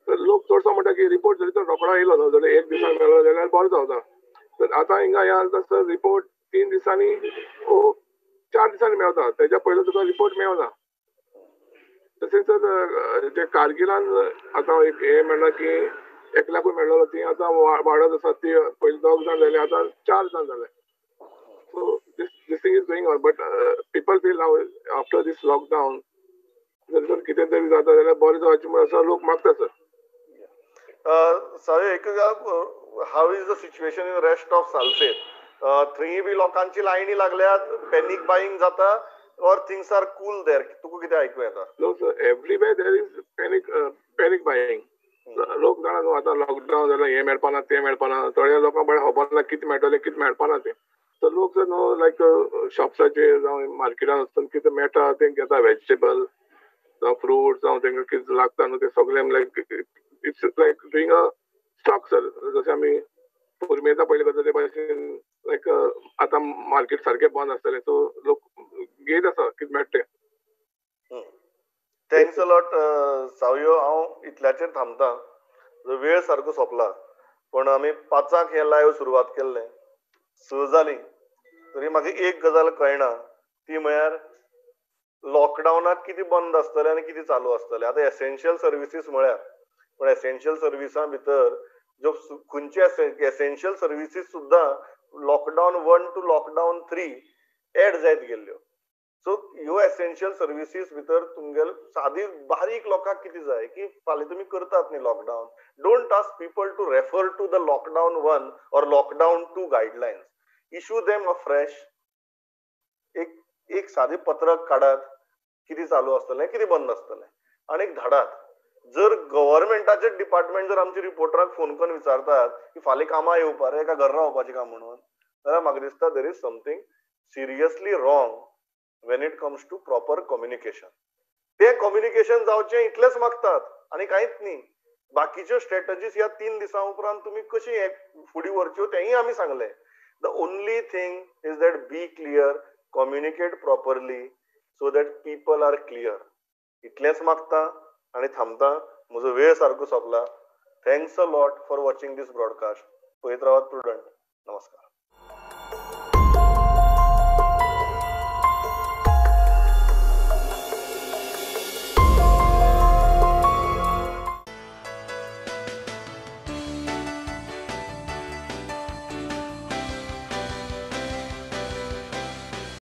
तर लोक चडसो म्हणटा की रिपोर्ट जरी तर रोकडो येयलो न्हू जाल्यार 1 दिसान मेळ्ळो जाल्यार बरो जावता. तर आतां हिंगा हें आसा सर रिपोर्ट 3 दिसांनी ओ 4 दिसांनी मेळता, तेज्या पयलीं तुका रिपोर्ट मेळना. तशेंच सर जे कारगिलान आतां एक हें मेळ्ळां की एकल्याकूय मेळ्ळो ती आतां वाडत आसा, ती पयलीं 2 जाण जाले आतां 4 जाण जाले. So this thing is going on but people feel after this lockdown जर कितें तरी जाता जाल्यार बरें जावचें म्हूण असो लोक मागता सर. सावय, एक how is the situation in rest of Salcete? थंय बी लोकांची लायनी लागल्यात, पॅनीक बायिंग जाता or things are cool there? तुका कितें आयकूं येता? No sir, everywhere there is panic buying. लोक जाणा न्हू आतां लॉकडावन जाल्यार हें मेळपाना तें मेळपाना, थोड्या लोकांक बरें खबर ना कितें मेळटलें कितें मेळपाना तें. तर लोक जर न्हू लायक शॉप्साचेर जावं मार्केटान वचून कितें मेळटा तें घेता, व्हेजिटेबल जावं फ्रूट जावं तांकां कितें लागता न्हू तें सगळें like it's like doing a stock sir. जशें आमी पुर्मेंता पयलीं करता ते भाशेन लायक आतां मार्केट सारकें बंद आसतलें सो लोक घेयत आसा कितें मेळटा तें. Thanks a lot Savio. हांव इतल्याचेर थांबता, वेळ सारको सोंपला, पण आमी 5 हें लायव्ह सुरवात केल्लें, 6 जालीं तरी म्हाका एक गजाल कळना, ती म्हळ्यार लॉकडावनाक कितें बंद आसतलें आनी कितें चालू आसतलें. आतां एसेन्शियल सर्विसीस म्हळ्यार, पण एसेन्शियल सर्विसां भितर ज्यो खंयचे एसेन्शियल सर्विसीस सुद्दां Lockdown 1 to lockdown 3 add जायत गेल्ल्यो. सो ह्यो एसेन्शियल सर्विसीस भितर तुमगेल सादी बारीक लोकांक कितें जाय की फाल्यां तुमी करतात न्ही lockdown, don't ask people to refer to the lockdown 1 or lockdown 2 guidelines. Issue them a fresh एक एक सादें पत्रक काडात, कितें चालू आसतलें कितें बंद आसतलें आनी एक धाडात. जर गव्हर्मेंटाचे डिपार्टमेंट जर आमच्या रिपोर्टराक फोन करून विचारतात की फाल्यां कामां येवपा रे काय घरा रावपाचें काय म्हणून, जाल्यार म्हाका दिसता there is something seriously wrong when it comes to proper communication. ते कम्युनिकेशन जावचें इतलेंच मागतात आनी कांयच न्ही. बाकीच्यो स्ट्रेटजीस ह्या 3 दिसां उपरांत तुमी कशी फुडें व्हरच्यो तेंय आमी सांगलें. The only thing is that be clear, communicate properly so that people are clear. इतलेंच मागता आनी थांबता. म्हजो वेळ सारको सोंपला. Thanks a lot for watching this broadcast. पळयत रावात प्रुडंट. नमस्कार.